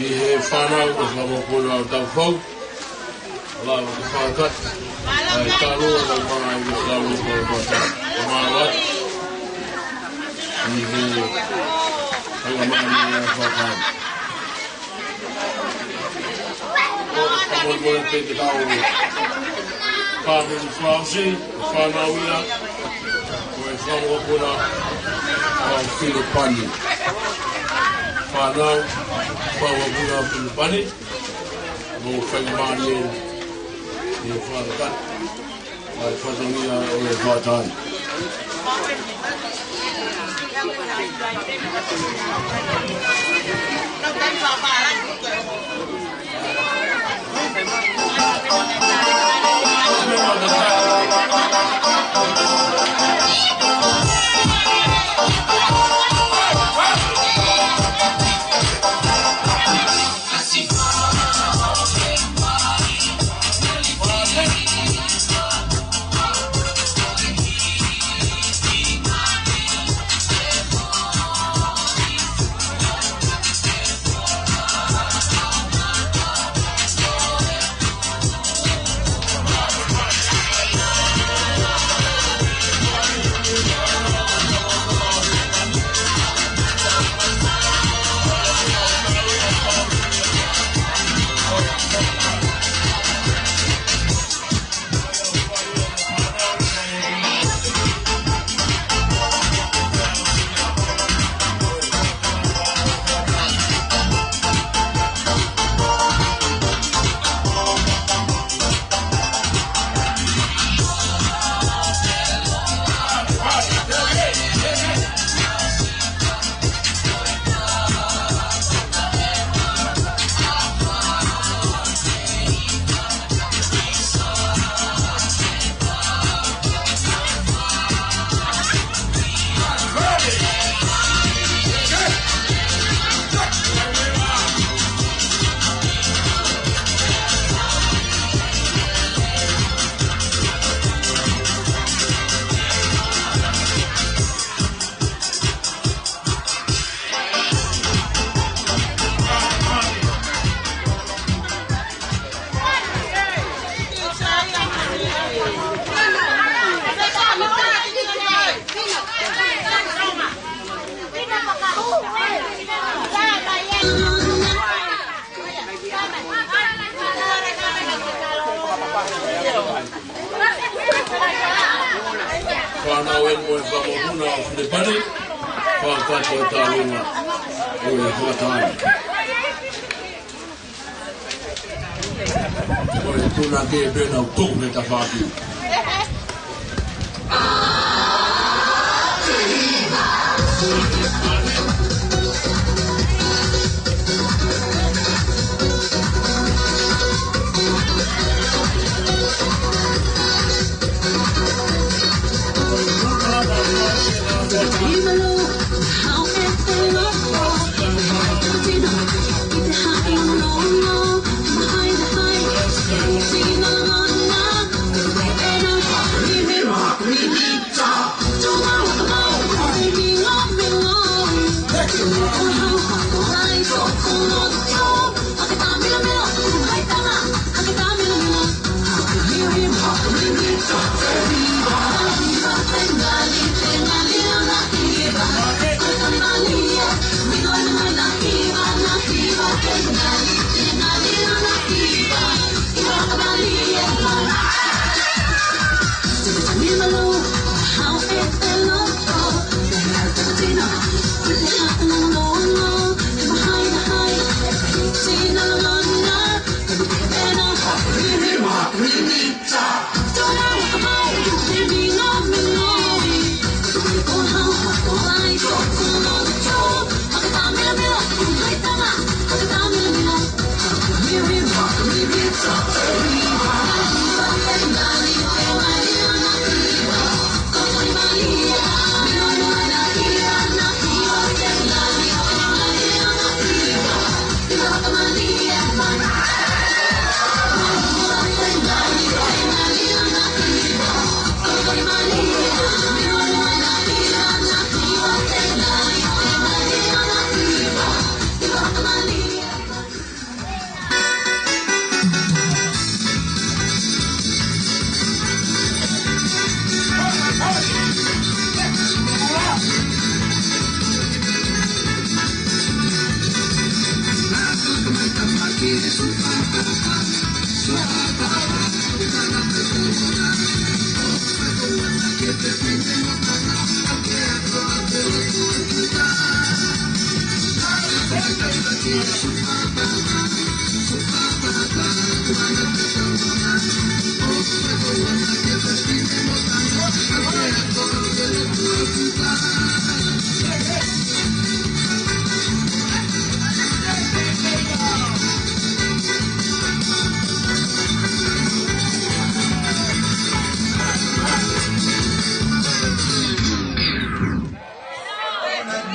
He fānau ʻo e fanga mokopuna ʻo Taufau. Lava ke fakakata. ʻAi, talu ʻa e fanga ʻi he fanga mokopuna ʻo Taufau. Mālō atu. ʻI he fanga mokopuna ʻo Taufau. ʻO, ka moe moe pē ke tau pāmili fakaʻosi, fānau ia, ʻo e fanga mokopuna ʻo Filipani. Fānau, fanga mokopuna ʻo Filipani, mo faingamālie ʻi he fakakata ʻa e fatongia ʻo e fātai. Fānau eni mo e fanga mokopuna ʻo Filipani, fakakata e tālunga ʻo e fakatātā. Ko e tuna ke pena ʻo tuku he tafaʻaki.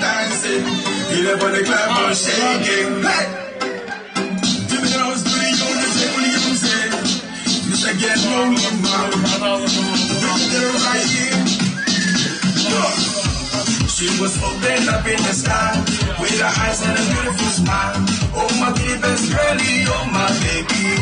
Dancing, get up on the club, shaking. Hey! Give me those three on the table, you say. Mister Get Rolling, man. Look at her right here. Look. She was opened up in the sky with her eyes and a beautiful smile. Oh, my pretty best girl, you're my baby.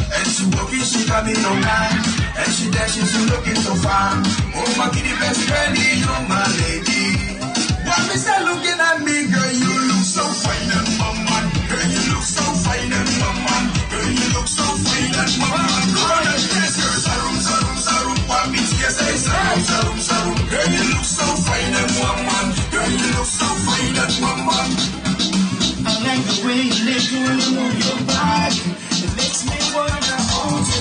And she walking, she got me no mind. And she dashing, she looking so fine. Oh, my kitty best friend, you're my lady. Why me say looking at me, girl, you look so fine and woman. Girl, you look so fine and woman. Girl, you look so fine and woman. Come on, let's dance, girl. Sarum, sarum, sarum. Why me say, say, sarum, sarum, sarum. Girl, you look so fine and woman. Girl, you look so fine and woman. I like the way you lift and move your body. It makes me wanna hold you.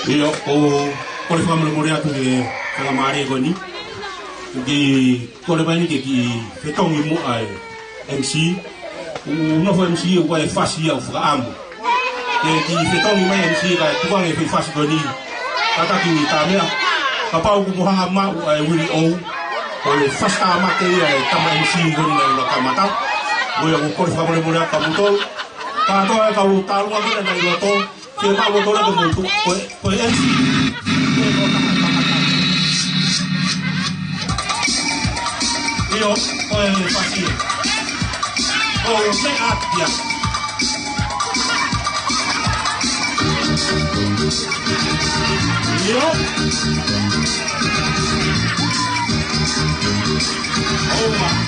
ʻIo, ʻoku ou kole fakamolemole atu ki he faingamālie ko eni. Ki Kole mai ni ke kiʻi fetongi muʻa e M C. ʻOku nofo M C ʻoku ʻi ai e fasi ia ʻoku fakaʻamu. Ke kiʻi fetongi mai M C kae tukuange e foʻi fasi ko eni. Kātaki ni tā meʻa. Kapau ʻoku mou hanga maʻu ʻa e Willie O. Ko e fasi tāmate ia e tama M C ko eni naʻe ʻuluaki kamata. Ko ia ʻoku kole fakamolemole atu kia moutolu. Kātoa e kau tālunga ko ena naʻe ʻi loto. Ke mau o tona ke motu, ko e, ko e M C. ʻIo, ko e fasi. Ko e meʻa ia. ʻIo. ʻOua.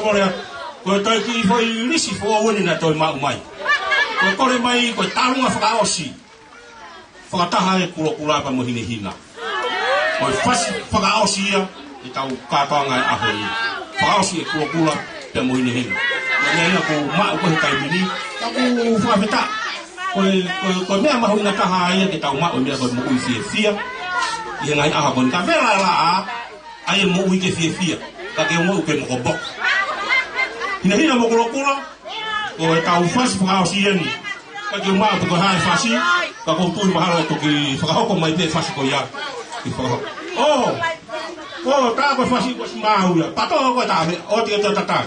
Kole atu, ko e toki foʻi lisi foʻou eni naʻe toe maʻu mai. Ko e kole mai, ko e tālunga fakaʻosi. Fakataha e Kulokula pea mo Hinehina. Ko e fasi fakaʻosi ia ʻetau kātoanga e ʻaho ni. Fakaʻosi e Kulokula pea mo Hinehina. Ko e meʻa ia kuo maʻu ko ē he taimi ni, ka ʻoku ou fakafetaʻi. Ko e, ko e, ko e meʻa mahuʻinga taha ia ke tau maʻu e meʻa ko e moʻui fiefia ʻi he ngaahi ʻaho ko eni. Ka vela e laʻā, ʻai e moʻui ke fiefia, ka ke moʻui ke mokopoko. Hinehina mo Kulokula, ko ʻetau fasi fakaʻosi eni. Ka ke maʻu pe ko e hā e fasi, ka ʻoku ou tui mahalo ʻe toki fakahoko mai pē fasi ko ia. Ke fakahoko. ʻŌ, ʻō, tā ko e fasi ko si māu ia. Pato ko e tā me, ʻoua te ke toe tatai.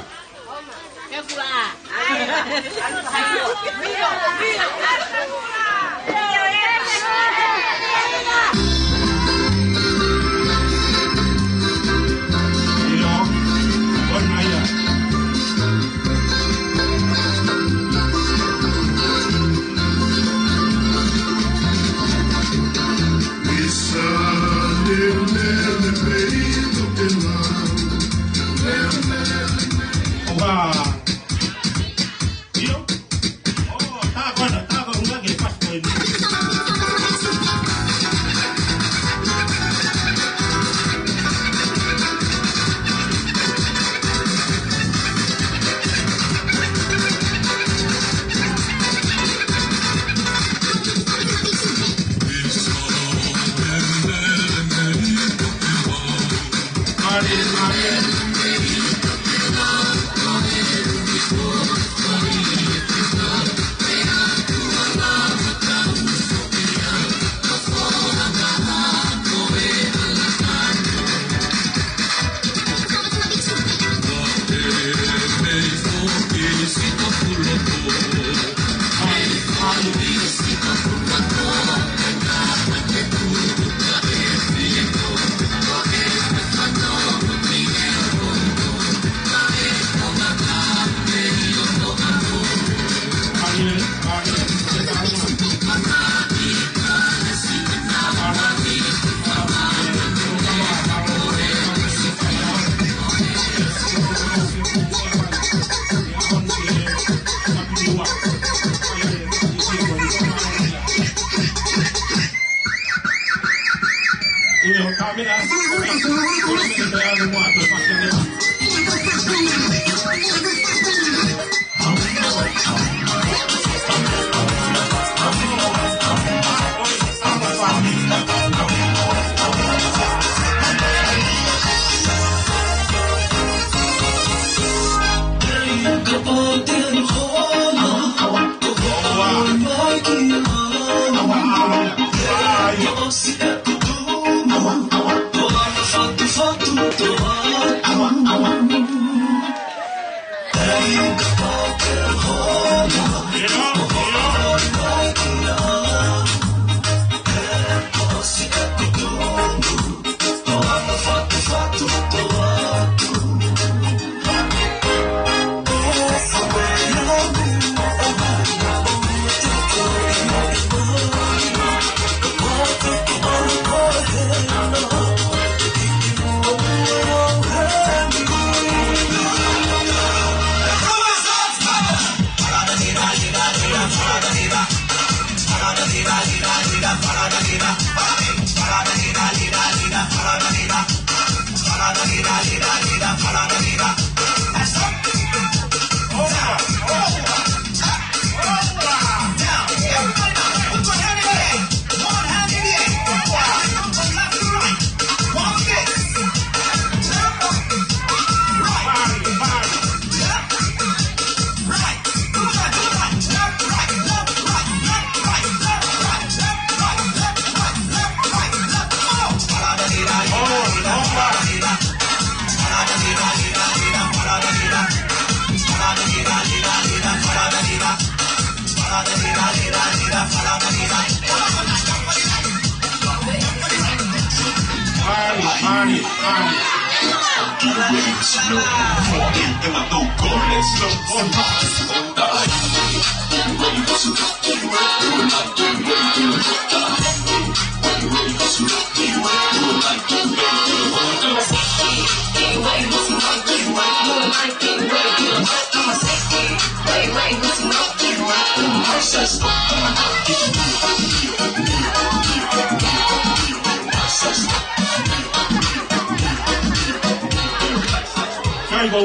Ko,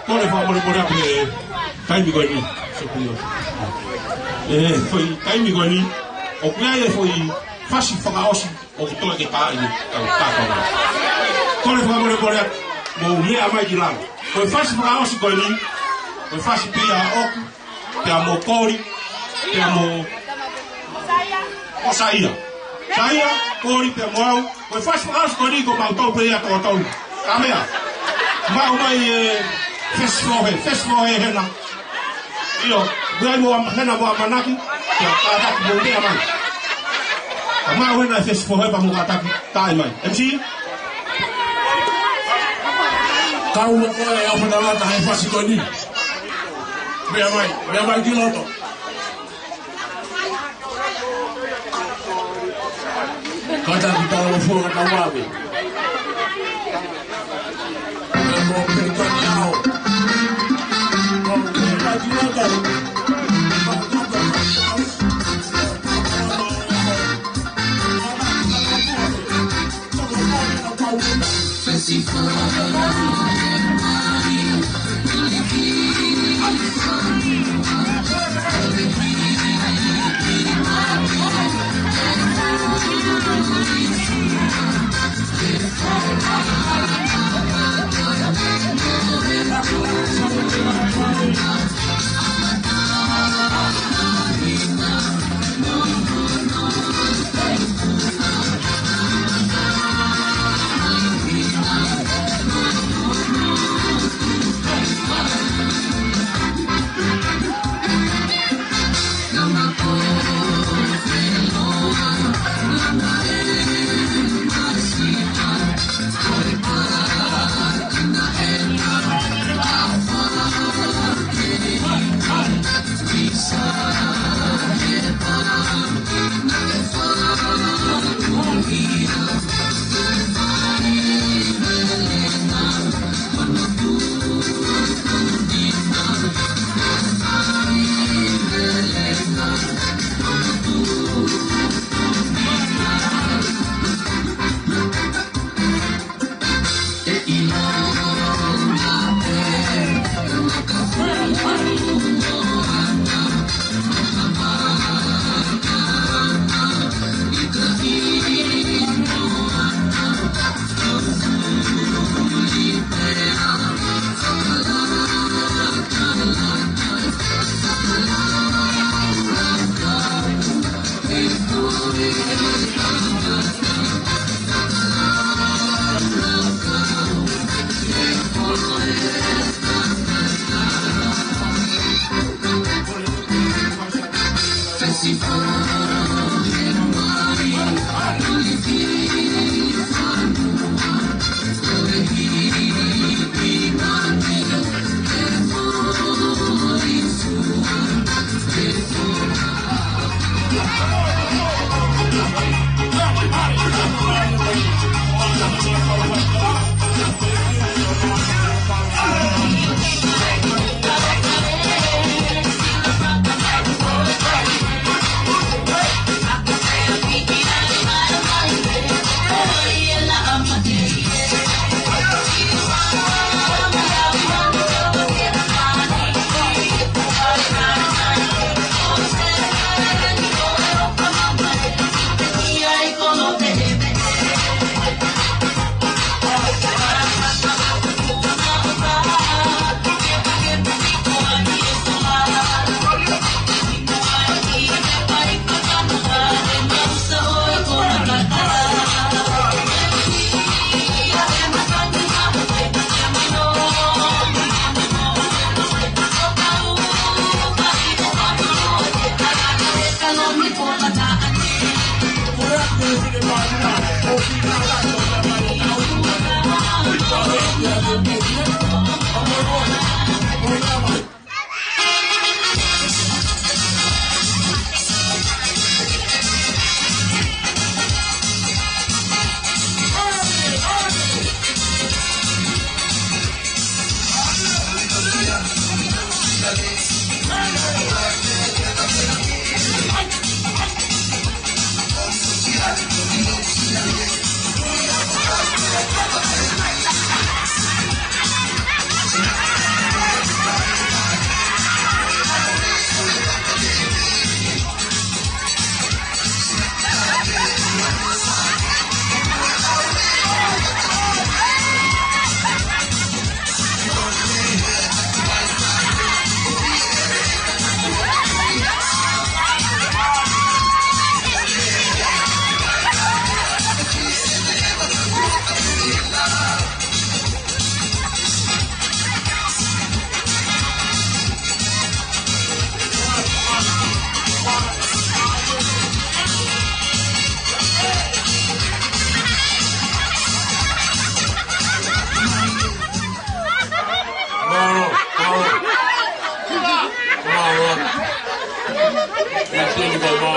kole fakamolemole atu he taimi ko eni. Ē, foʻi taimi ko eni, ʻoku ʻi ai e foʻi fasi fakaʻosi ʻoku toe ke tā ʻi he kau kātoanga. Kole fakamolemole atu, mou meʻa mai ki lalo. Ko e fasi fakaʻosi ko eni, ko e fasi pē ia ʻoku pea mo Koli, pea mo, mo Saia. Saia, Koli, pea mo au. Ko e fasi fakaʻosi ko eni ko mautolu pē ia toko tolu. Ka meʻa. Maʻu mai e fesi fohe, fesi fohe hena. ʻIo, meʻa mo am-, hena mo ʻamanaki, pea kātaki mo meʻa mai. Ka maʻu hena e fesi fohe pea mo kātaki, tā mai. M C? Kau mo koe ʻe au fana lata he fasi ko eni. Meʻa mai, meʻa mai ki loto. Kātaki tau fua ka tau ave. Meʻa mo pē ka ni ao. Meʻa mai ki loto.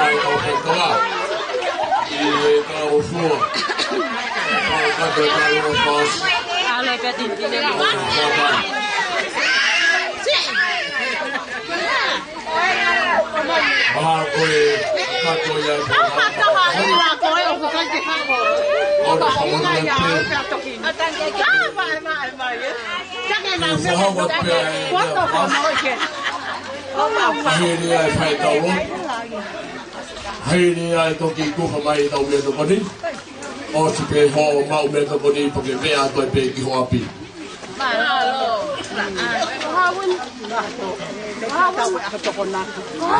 ʻI he kau fetala, ʻi he kau fua, kau kato e kau fas. ʻAlu e pea tintine mo. Maha ko e kato ia e fua. Ora famono na te. Ki fahawa pea e ia fas. Hei ni ai fai tau lotu. Hei ni ai toki kuha mai tau meʻatokoni. ʻOsi pē hoʻo maʻu meʻatokoni pea ke meʻa atu ai pē ki ho ʻapi.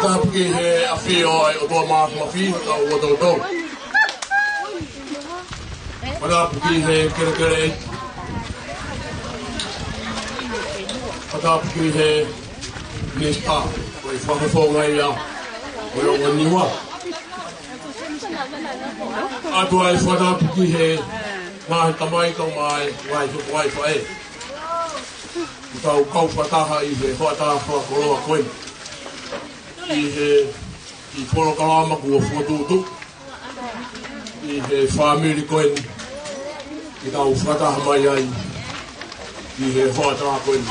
Tapu ki he ʻafio ʻa e ʻOtua Māfimafi, ka ua toto. Tapu ki he kelekele. Tapu ki he Minisitā, ko e fakafofonga ia ʻo e ongo Niua. ʻOatu ai e fakatapu ki he ngaahi tamai kae ʻumaʻā e ngaahi tokoua faʻē. Kuo tau kau fakataha ʻi he hoʻatā fakakoloa ko eni. ʻI he, ʻi he polokalama kuo fokotuʻutuʻu ʻi he fāmili ko eni, ke tau fakataha mai ai ʻi he hoʻatā ko eni.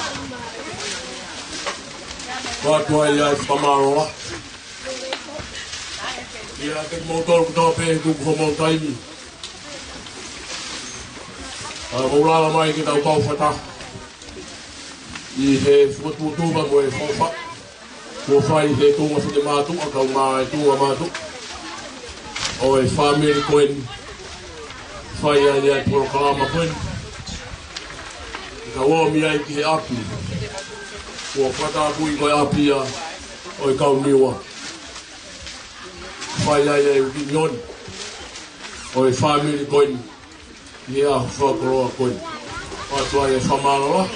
ʻOatu ai ʻa e fakamālō kiate kimoutolu kotoa pē kuo mou taimi ʻa mou lava mai ke tau kau fakataha ʻi he fokotuʻutuʻu mo e fakafofonga kuo fai he tuʻunga finemātuʻa kae ʻumaʻā e tuʻunga mātuʻa ʻo e fāmili ko eni. Fai ai ʻa e polokalama ko eni, ke tau ō mai ai ki he ʻapi kuo fakatapui ko e ʻapi ia ʻo e kau Niua. Fai ai ʻa e ʻiunioni ʻo e fāmili ko eni ʻi he ʻaho fakakoloa ko eni. ʻOatu ai e fakamālō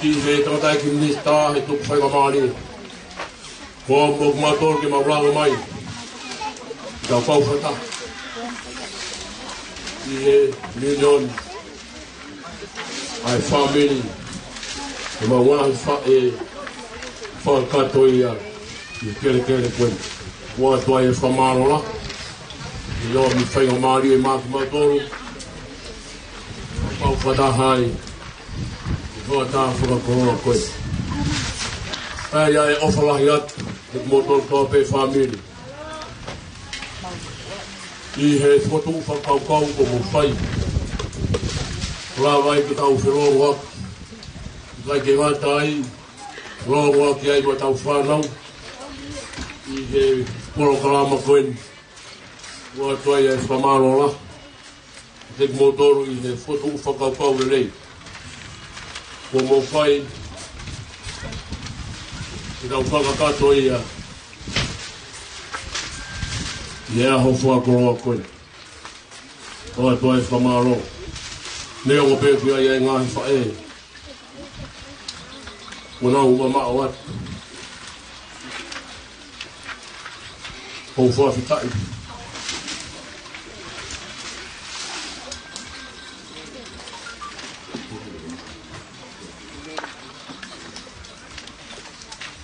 ki he tangataʻeiki Minisitā he Tupu Faingamālie. Ko moku mātolu ke mau lava mai ke tau kau fakataha ʻi he ʻiunioni ʻa e fāmili, ʻa e mau ngaahi faʻē fakakātoa ia ʻi he kelekele ko eni. ʻOatu ai e fakamālō ʻi he ʻomi faingamālie maʻa kimautolu ke mau kau fakataha ai ʻi he hoʻatā fakakoloa ko eni. ʻA ia ʻe ʻofa lahi atu kiate kimoutolu kotoa pē fāmili ʻi he fokotuʻu fakakaukau kuo mou fai. Lava ai ke tau felōngoaki, ʻikai ke ngata ai, felōngoaki ai mo ʻetau fānau ʻi he polokalama ko eni. ʻOatu ai e fakamālō kiate kimoutolu ʻi he fokotuʻu fakakaukau lelei kuo mou fai ke tau fakakakato ia ʻi he ʻaho fakakoloa ko eni. ʻOatu ai e fakamālō. Neongo pē ʻoku ʻi ai e ngaahi faʻē kuo nau mamaʻo atu, ʻoku ou fakafetaʻi.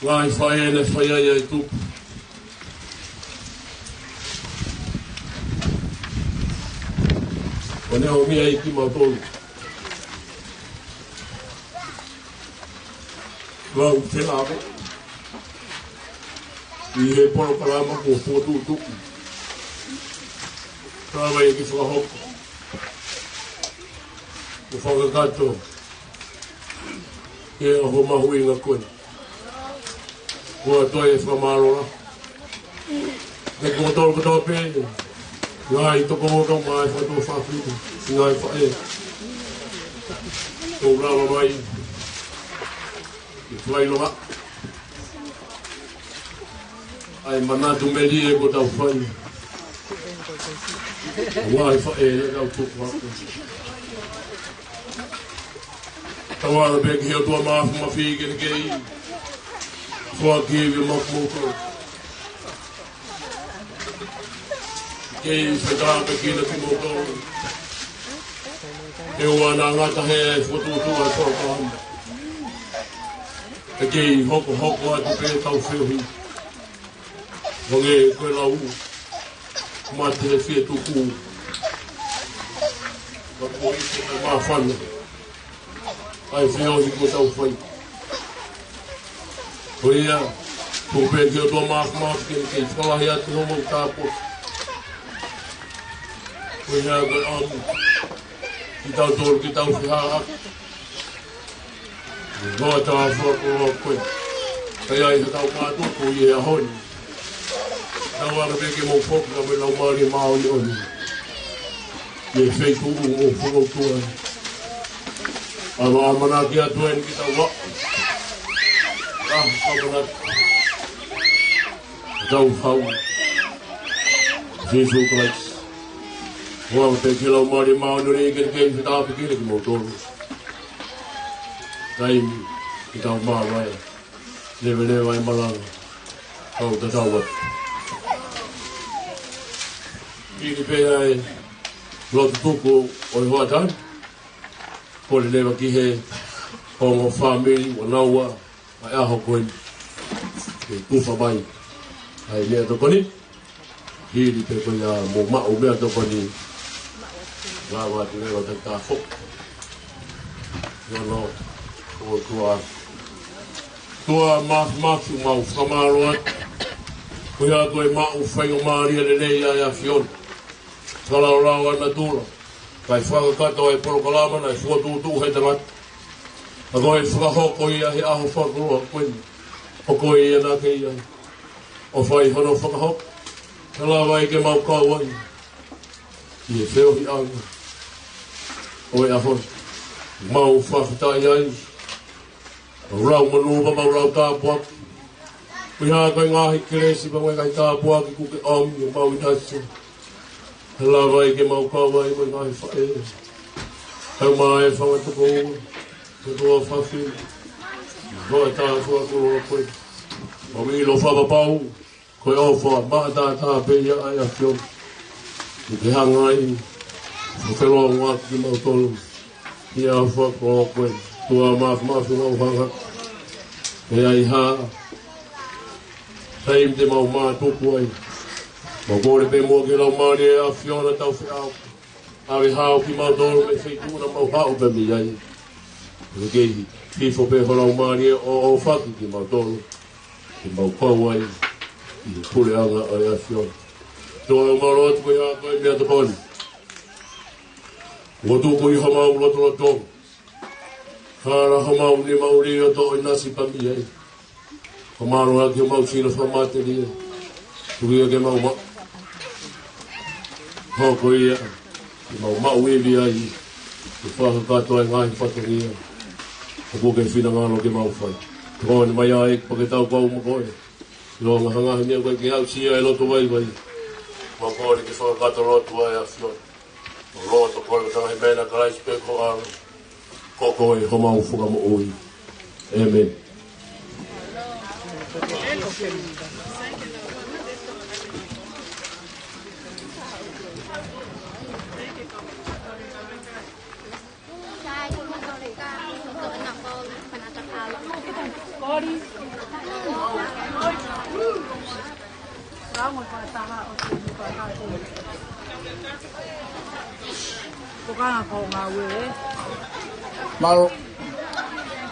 Ngaahi faʻē naʻe fai ai ʻa e tupu, ʻo ne ʻomi ai kimautolu ke lau felāveʻi ʻi he polokalama kuo fokotuʻutuʻu. Ka ʻoku ʻi ai e kiʻi fakahoko mo fakakakato ki he ʻaho mahuʻinga ko eni. ʻOatu ai e fakamālō kiate kimoutolu kotoa pē, ngaahi tokoua kae ʻumaʻā e fatu fafine, ngaahi faʻē kuo lava mai ke fai loa ʻa e manatu melie kuo tau fai. Ngaahi faʻē, naʻa tau tupu atu. Tau ʻalu pē ki he ʻOtua Māfimafi ke ne kei foaki ivi maʻa kimoutolu. Kei fetaulaki kimoutolu. Ke ʻoua naʻa ngata he fokotuʻutuʻu ʻa e polokalama. Ke kei hokohoko atu pē ʻetau feohi. Hangē ko e lau, mate he fie tuku. Ka ko e ʻi he māfana ʻa e feohi kuo tau fai. Ko ia, tuku pē ki he ʻOtua Māfimafi ke ne kei fakalahi atu hoʻomou tāpuaki. Ko ia ko e ʻamu kitautolu ke tau fehāʻaki. Loa tā fua ko loa koe. Ka ʻi ai haʻatau mātuku ʻi he ʻaho ni. Tau ʻalu pē ke mau foki ka mo e Laumālie Māʻoniʻoni. ʻI he feituʻu ʻoku mou fokotuʻu ai. ʻAmanaki atu eni ke tau ʻalu. ʻA, ʻamanaki. Tau hau. Sīsū Kalaisi. Ua te ki Laumālie Māʻoniʻoni ke ke fetaʻa pē ki he kimoutolu. Taimi ke tau māvae. Leveleva e malanga. Kau tatau atu. Hili pē ʻa e lotu tuku ʻo e hoʻatā ni. Kole leva ki he ongo fāmili, ʻoua naua, ʻa e ʻaho ko eni. Ke tufa mai ʻa e meʻatokoni. Hili pē ko ia mou maʻu meʻatokoni. Lava atu leva ʻo takitaha foki. Ia no, ʻOtua. ʻOtua Māfimafi, mau fakamālō atu. Ko ia ko e maʻu faingamālie lelei ʻa e ʻAfiona. Fakalaulauloto ʻa natula. Kae fakakakato e polokalama naʻe fokotuʻutuʻu he tangata. Ka ko e fakahoko ia he ʻaho fakakoloa ko eni. ʻO ko ia naʻa ke ʻi ai ʻo fai hono fakahoko. Ka lava ai ke mau kau ai ʻi he feohiʻanga ʻo e ʻaho ni. Mau fakafetaʻi ai. Mau lau monū pea mau lau tāpuaki. Ko ia ko e ngaahi kelesi pea mo e ngaahi tāpuaki kuo ke ʻomi ʻo mau ʻinasi. Ka lava ai ke mau kau ai mo e ngaahi faʻē. Kau mai e fanga tokoua, ko e tokoua fafine. Ko e tā fua ko loa koe. Mau ʻilo fakapapau ko e ʻofa maʻataʻatā pē ia ʻa e ʻAfiona. Ke ke hanga ai ʻo felōngoaki kimautolu. Ia fua ko koe, ʻOtua Māfimafi, mau hanga. Pea ʻi ai ha taimi te mau mātuku ai, mau kole pē muʻa ki he Laumālie ʻo e ʻAfiona tau feʻao. ʻAve hao kimautolu mei he feituʻu naʻa mau haʻu pē mei ai. Ke kei hifo pē ho Laumālie ʻo ʻofa kiate kimautolu. Ke mau kau ai ʻi he puleʻanga ʻo e ʻAfiona. ʻOtua, mau lotu ko ia ko e meʻatokoni. Kuo tuku ʻi homau lotolotonga. Hala homau nima ʻuli ʻo toʻo ʻinasi pē mei ai. Ko mālō ʻaki homau sino fakamatelie. Tuku ia ke mau maʻu. Hoko ia ke mau maʻu ivi ai. Ke fakakakato ai e ngaahi fatongia ʻoku ke finangalo ke mau fai. Tokoni mai ai pea ke tau kau mo koe. Lo ngahangahanga ni ko e ke aʻusia e loto vaivai. Mau kole ke fakakakato lotu ai ʻa e ʻAfiona. Loto ko e tala he meʻa naʻe Kalaisi pē ko e ʻAlo. Ko koe homau Fakamoʻui. ʻĒmeni. Mālō.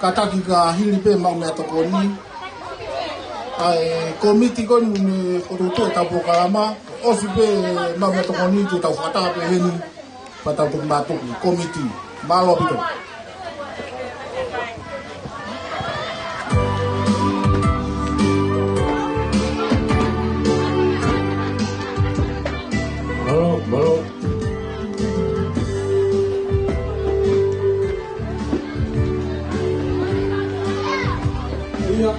Kātaki ka hili pē maʻu meʻatokoni. ʻA e kōmiti ko eni ʻoku tuʻu he ʻetau polokalama. ʻOsi pē maʻu meʻatokoni te tau fakataha pē heni. Pea tau toki mātuku kōmiti. Mālō ʻaupito. Mālō, mālō. ʻIa.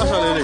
Asa lele.